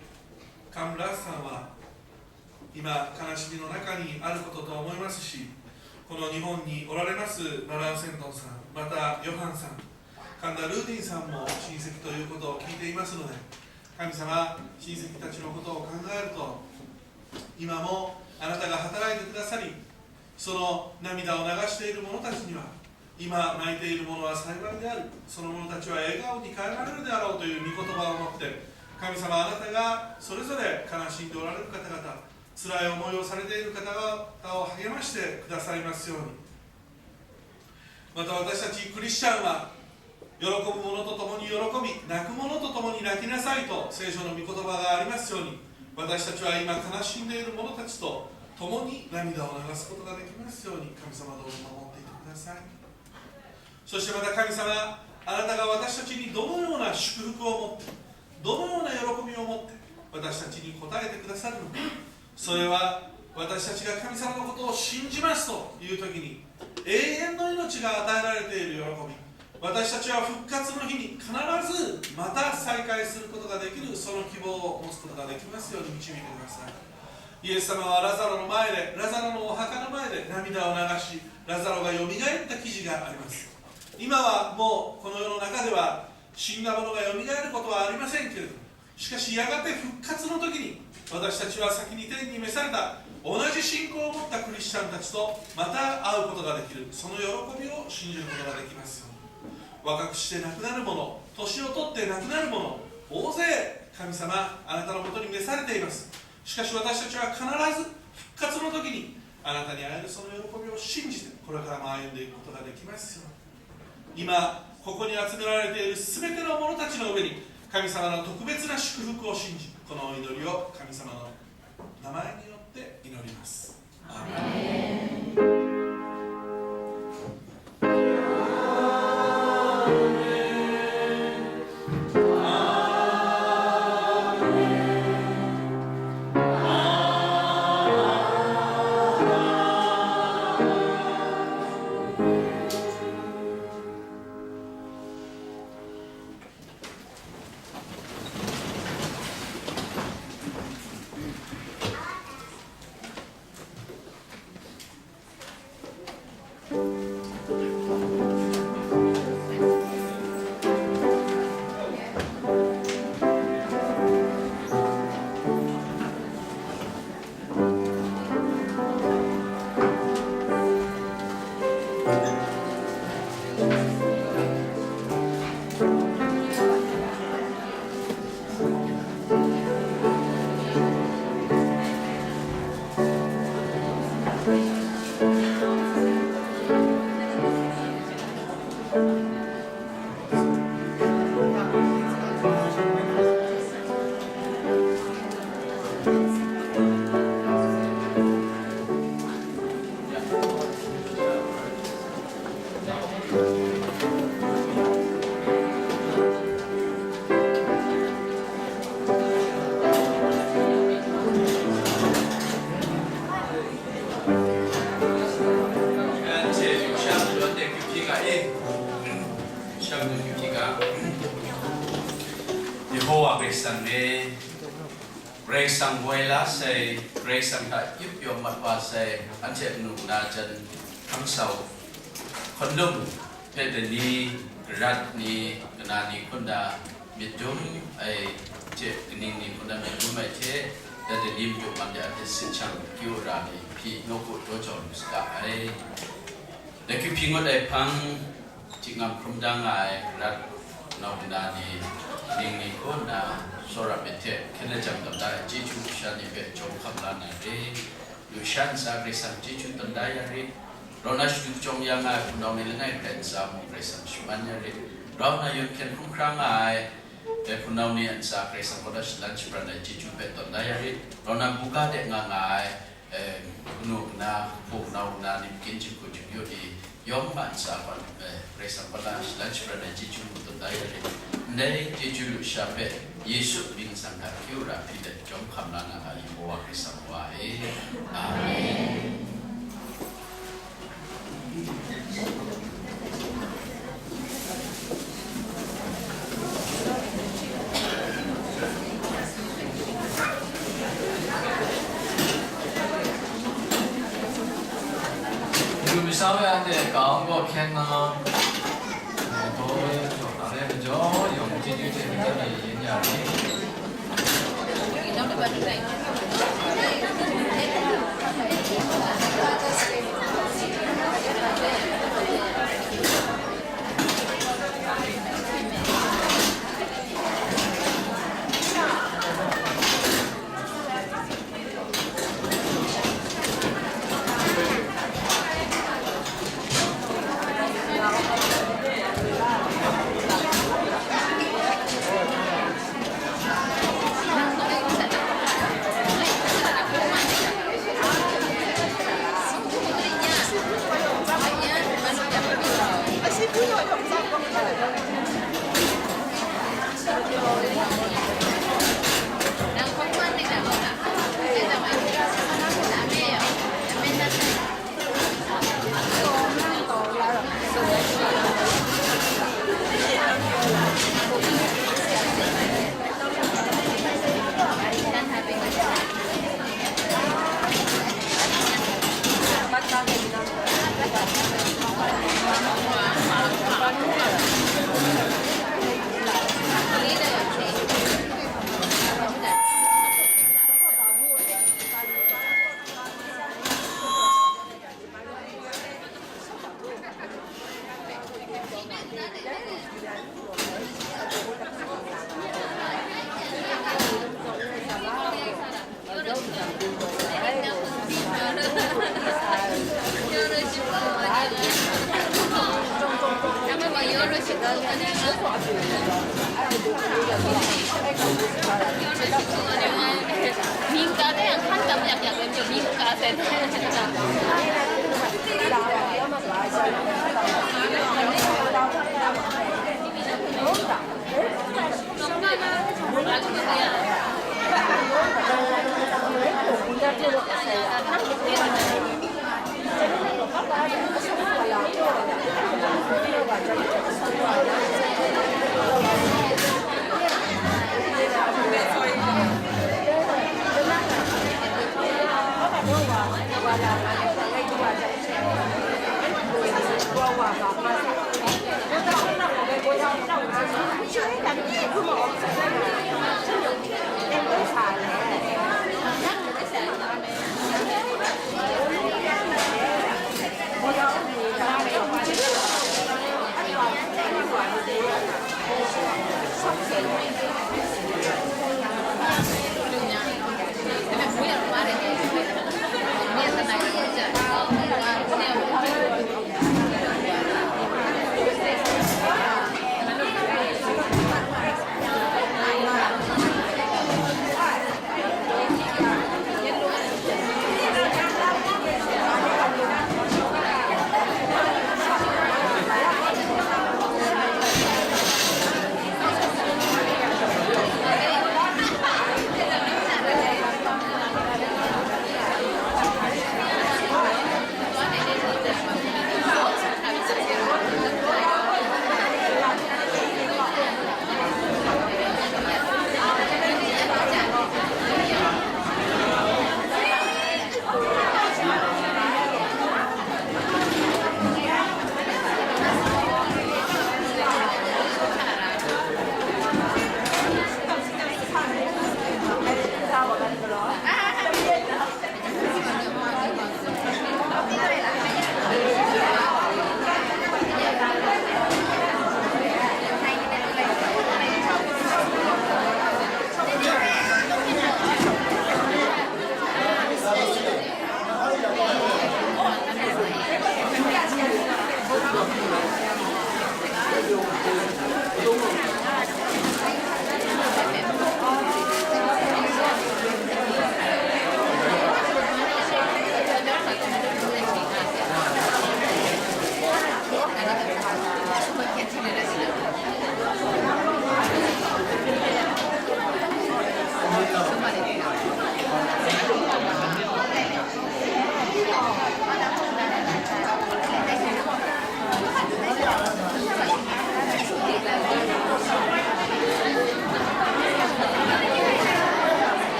カムラスさんは、今、悲しみの中にあることと思いますし、この日本におられますマラン・セントンさん、またヨハンさん、神田ルーティンさんも親戚ということを聞いていますので、神様、親戚たちのことを考えると、今もあなたが働いてくださり、その涙を流している者たちには、今泣いている者は幸いである、その者たちは笑顔に変えられるであろうという御言葉を持って、神様、あなたがそれぞれ悲しんでおられる方々、辛い思いをされている方々を励ましてくださいますように。また、私たちクリスチャンは、喜ぶ者と共に喜び、泣く者と共に泣きなさいと聖書の御言葉がありますように、私たちは今悲しんでいる者たちと共に涙を流すことができますように、神様、どうぞ守っていてください。そして、また神様、あなたが私たちにどのような祝福を持って、どのような喜びを持って私たちに答えてくださるのか、それは私たちが神様のことを信じますという時に、永遠の命が与えられている喜び、私たちは復活の日に必ずまた再会することができる、その希望を持つことができますように導いてください。イエス様はラザロの前で、ラザロのお墓の前で、涙を流し、ラザロがよみがえった記事があります。今はもうこの世の中では死んだ者がよみがえることはありませんけれども、しかし、やがて復活の時に、私たちは先に天に召された同じ信仰を持ったクリスチャンたちとまた会うことができる、その喜びを信じることができますように。若くして亡くなる者、年を取って亡くなる者、大勢、神様、あなたのもとに召されています。しかし、私たちは必ず復活の時にあなたに会える、その喜びを信じて、これからも歩んでいくことができますように。今ここに集められているすべての者たちの上に、神様の特別な祝福を信じ、このお祈りを神様の名前によって祈ります。アーメン。Yehowa Karai Kasang e, Karai Kasang woi la sai, Karai Kasang hta yup yawm mat wa sai, anhte nu nna jan hkrang sau, hkawn lung hpe dani, karat ni, kana ni hkunda myit dum ai hte, kaning ni hkunda myit dum ai hte, dai dani madu man de a hte sin shang kyu ra ni hpyi nawku daw jau lu saga ai. Dai kyu hpyi ngut ai hpang, htingam hkrum da nga ai karat nau nna ni, ning ni kaw nna, tsawra myit hte hkyen lajang tam da ai chyeju sha ni hpe jawm hkam la na re. Lusha ntsa Karai Kasang chyeju tam da ya rit. Rau na shadu jawng ya nga ai hpunau ni langai hkrai ntsa mung Karai Kasang shaman ya rit. Rau na yawn hkyen hkrum hkra nga ai, eh, hpunau ni a ntsa Karai Kasang kaw da shalan shabran ai chyeju hpe tawn da ya rit. Rau na buga de nga nga ai, eh, kanu nna, hpunau nna ni, makin jinghku jingyu ni, yawng ma ntsa gaw, eh, Karai Kasang kaw da shalan shabran ai chyeju mung tawn da ya rit. Ndai chyeju lusha hpe Yesu mying tsang hta kyu ra hpyi let jawm hkam la na ga, Yehowa Karai Kasang wa e. Amen. Lu masha we anhte kau gaw hkyen na, eh, taw e, taw na re majaw, yawng chyeju hte madat e yin ya rit.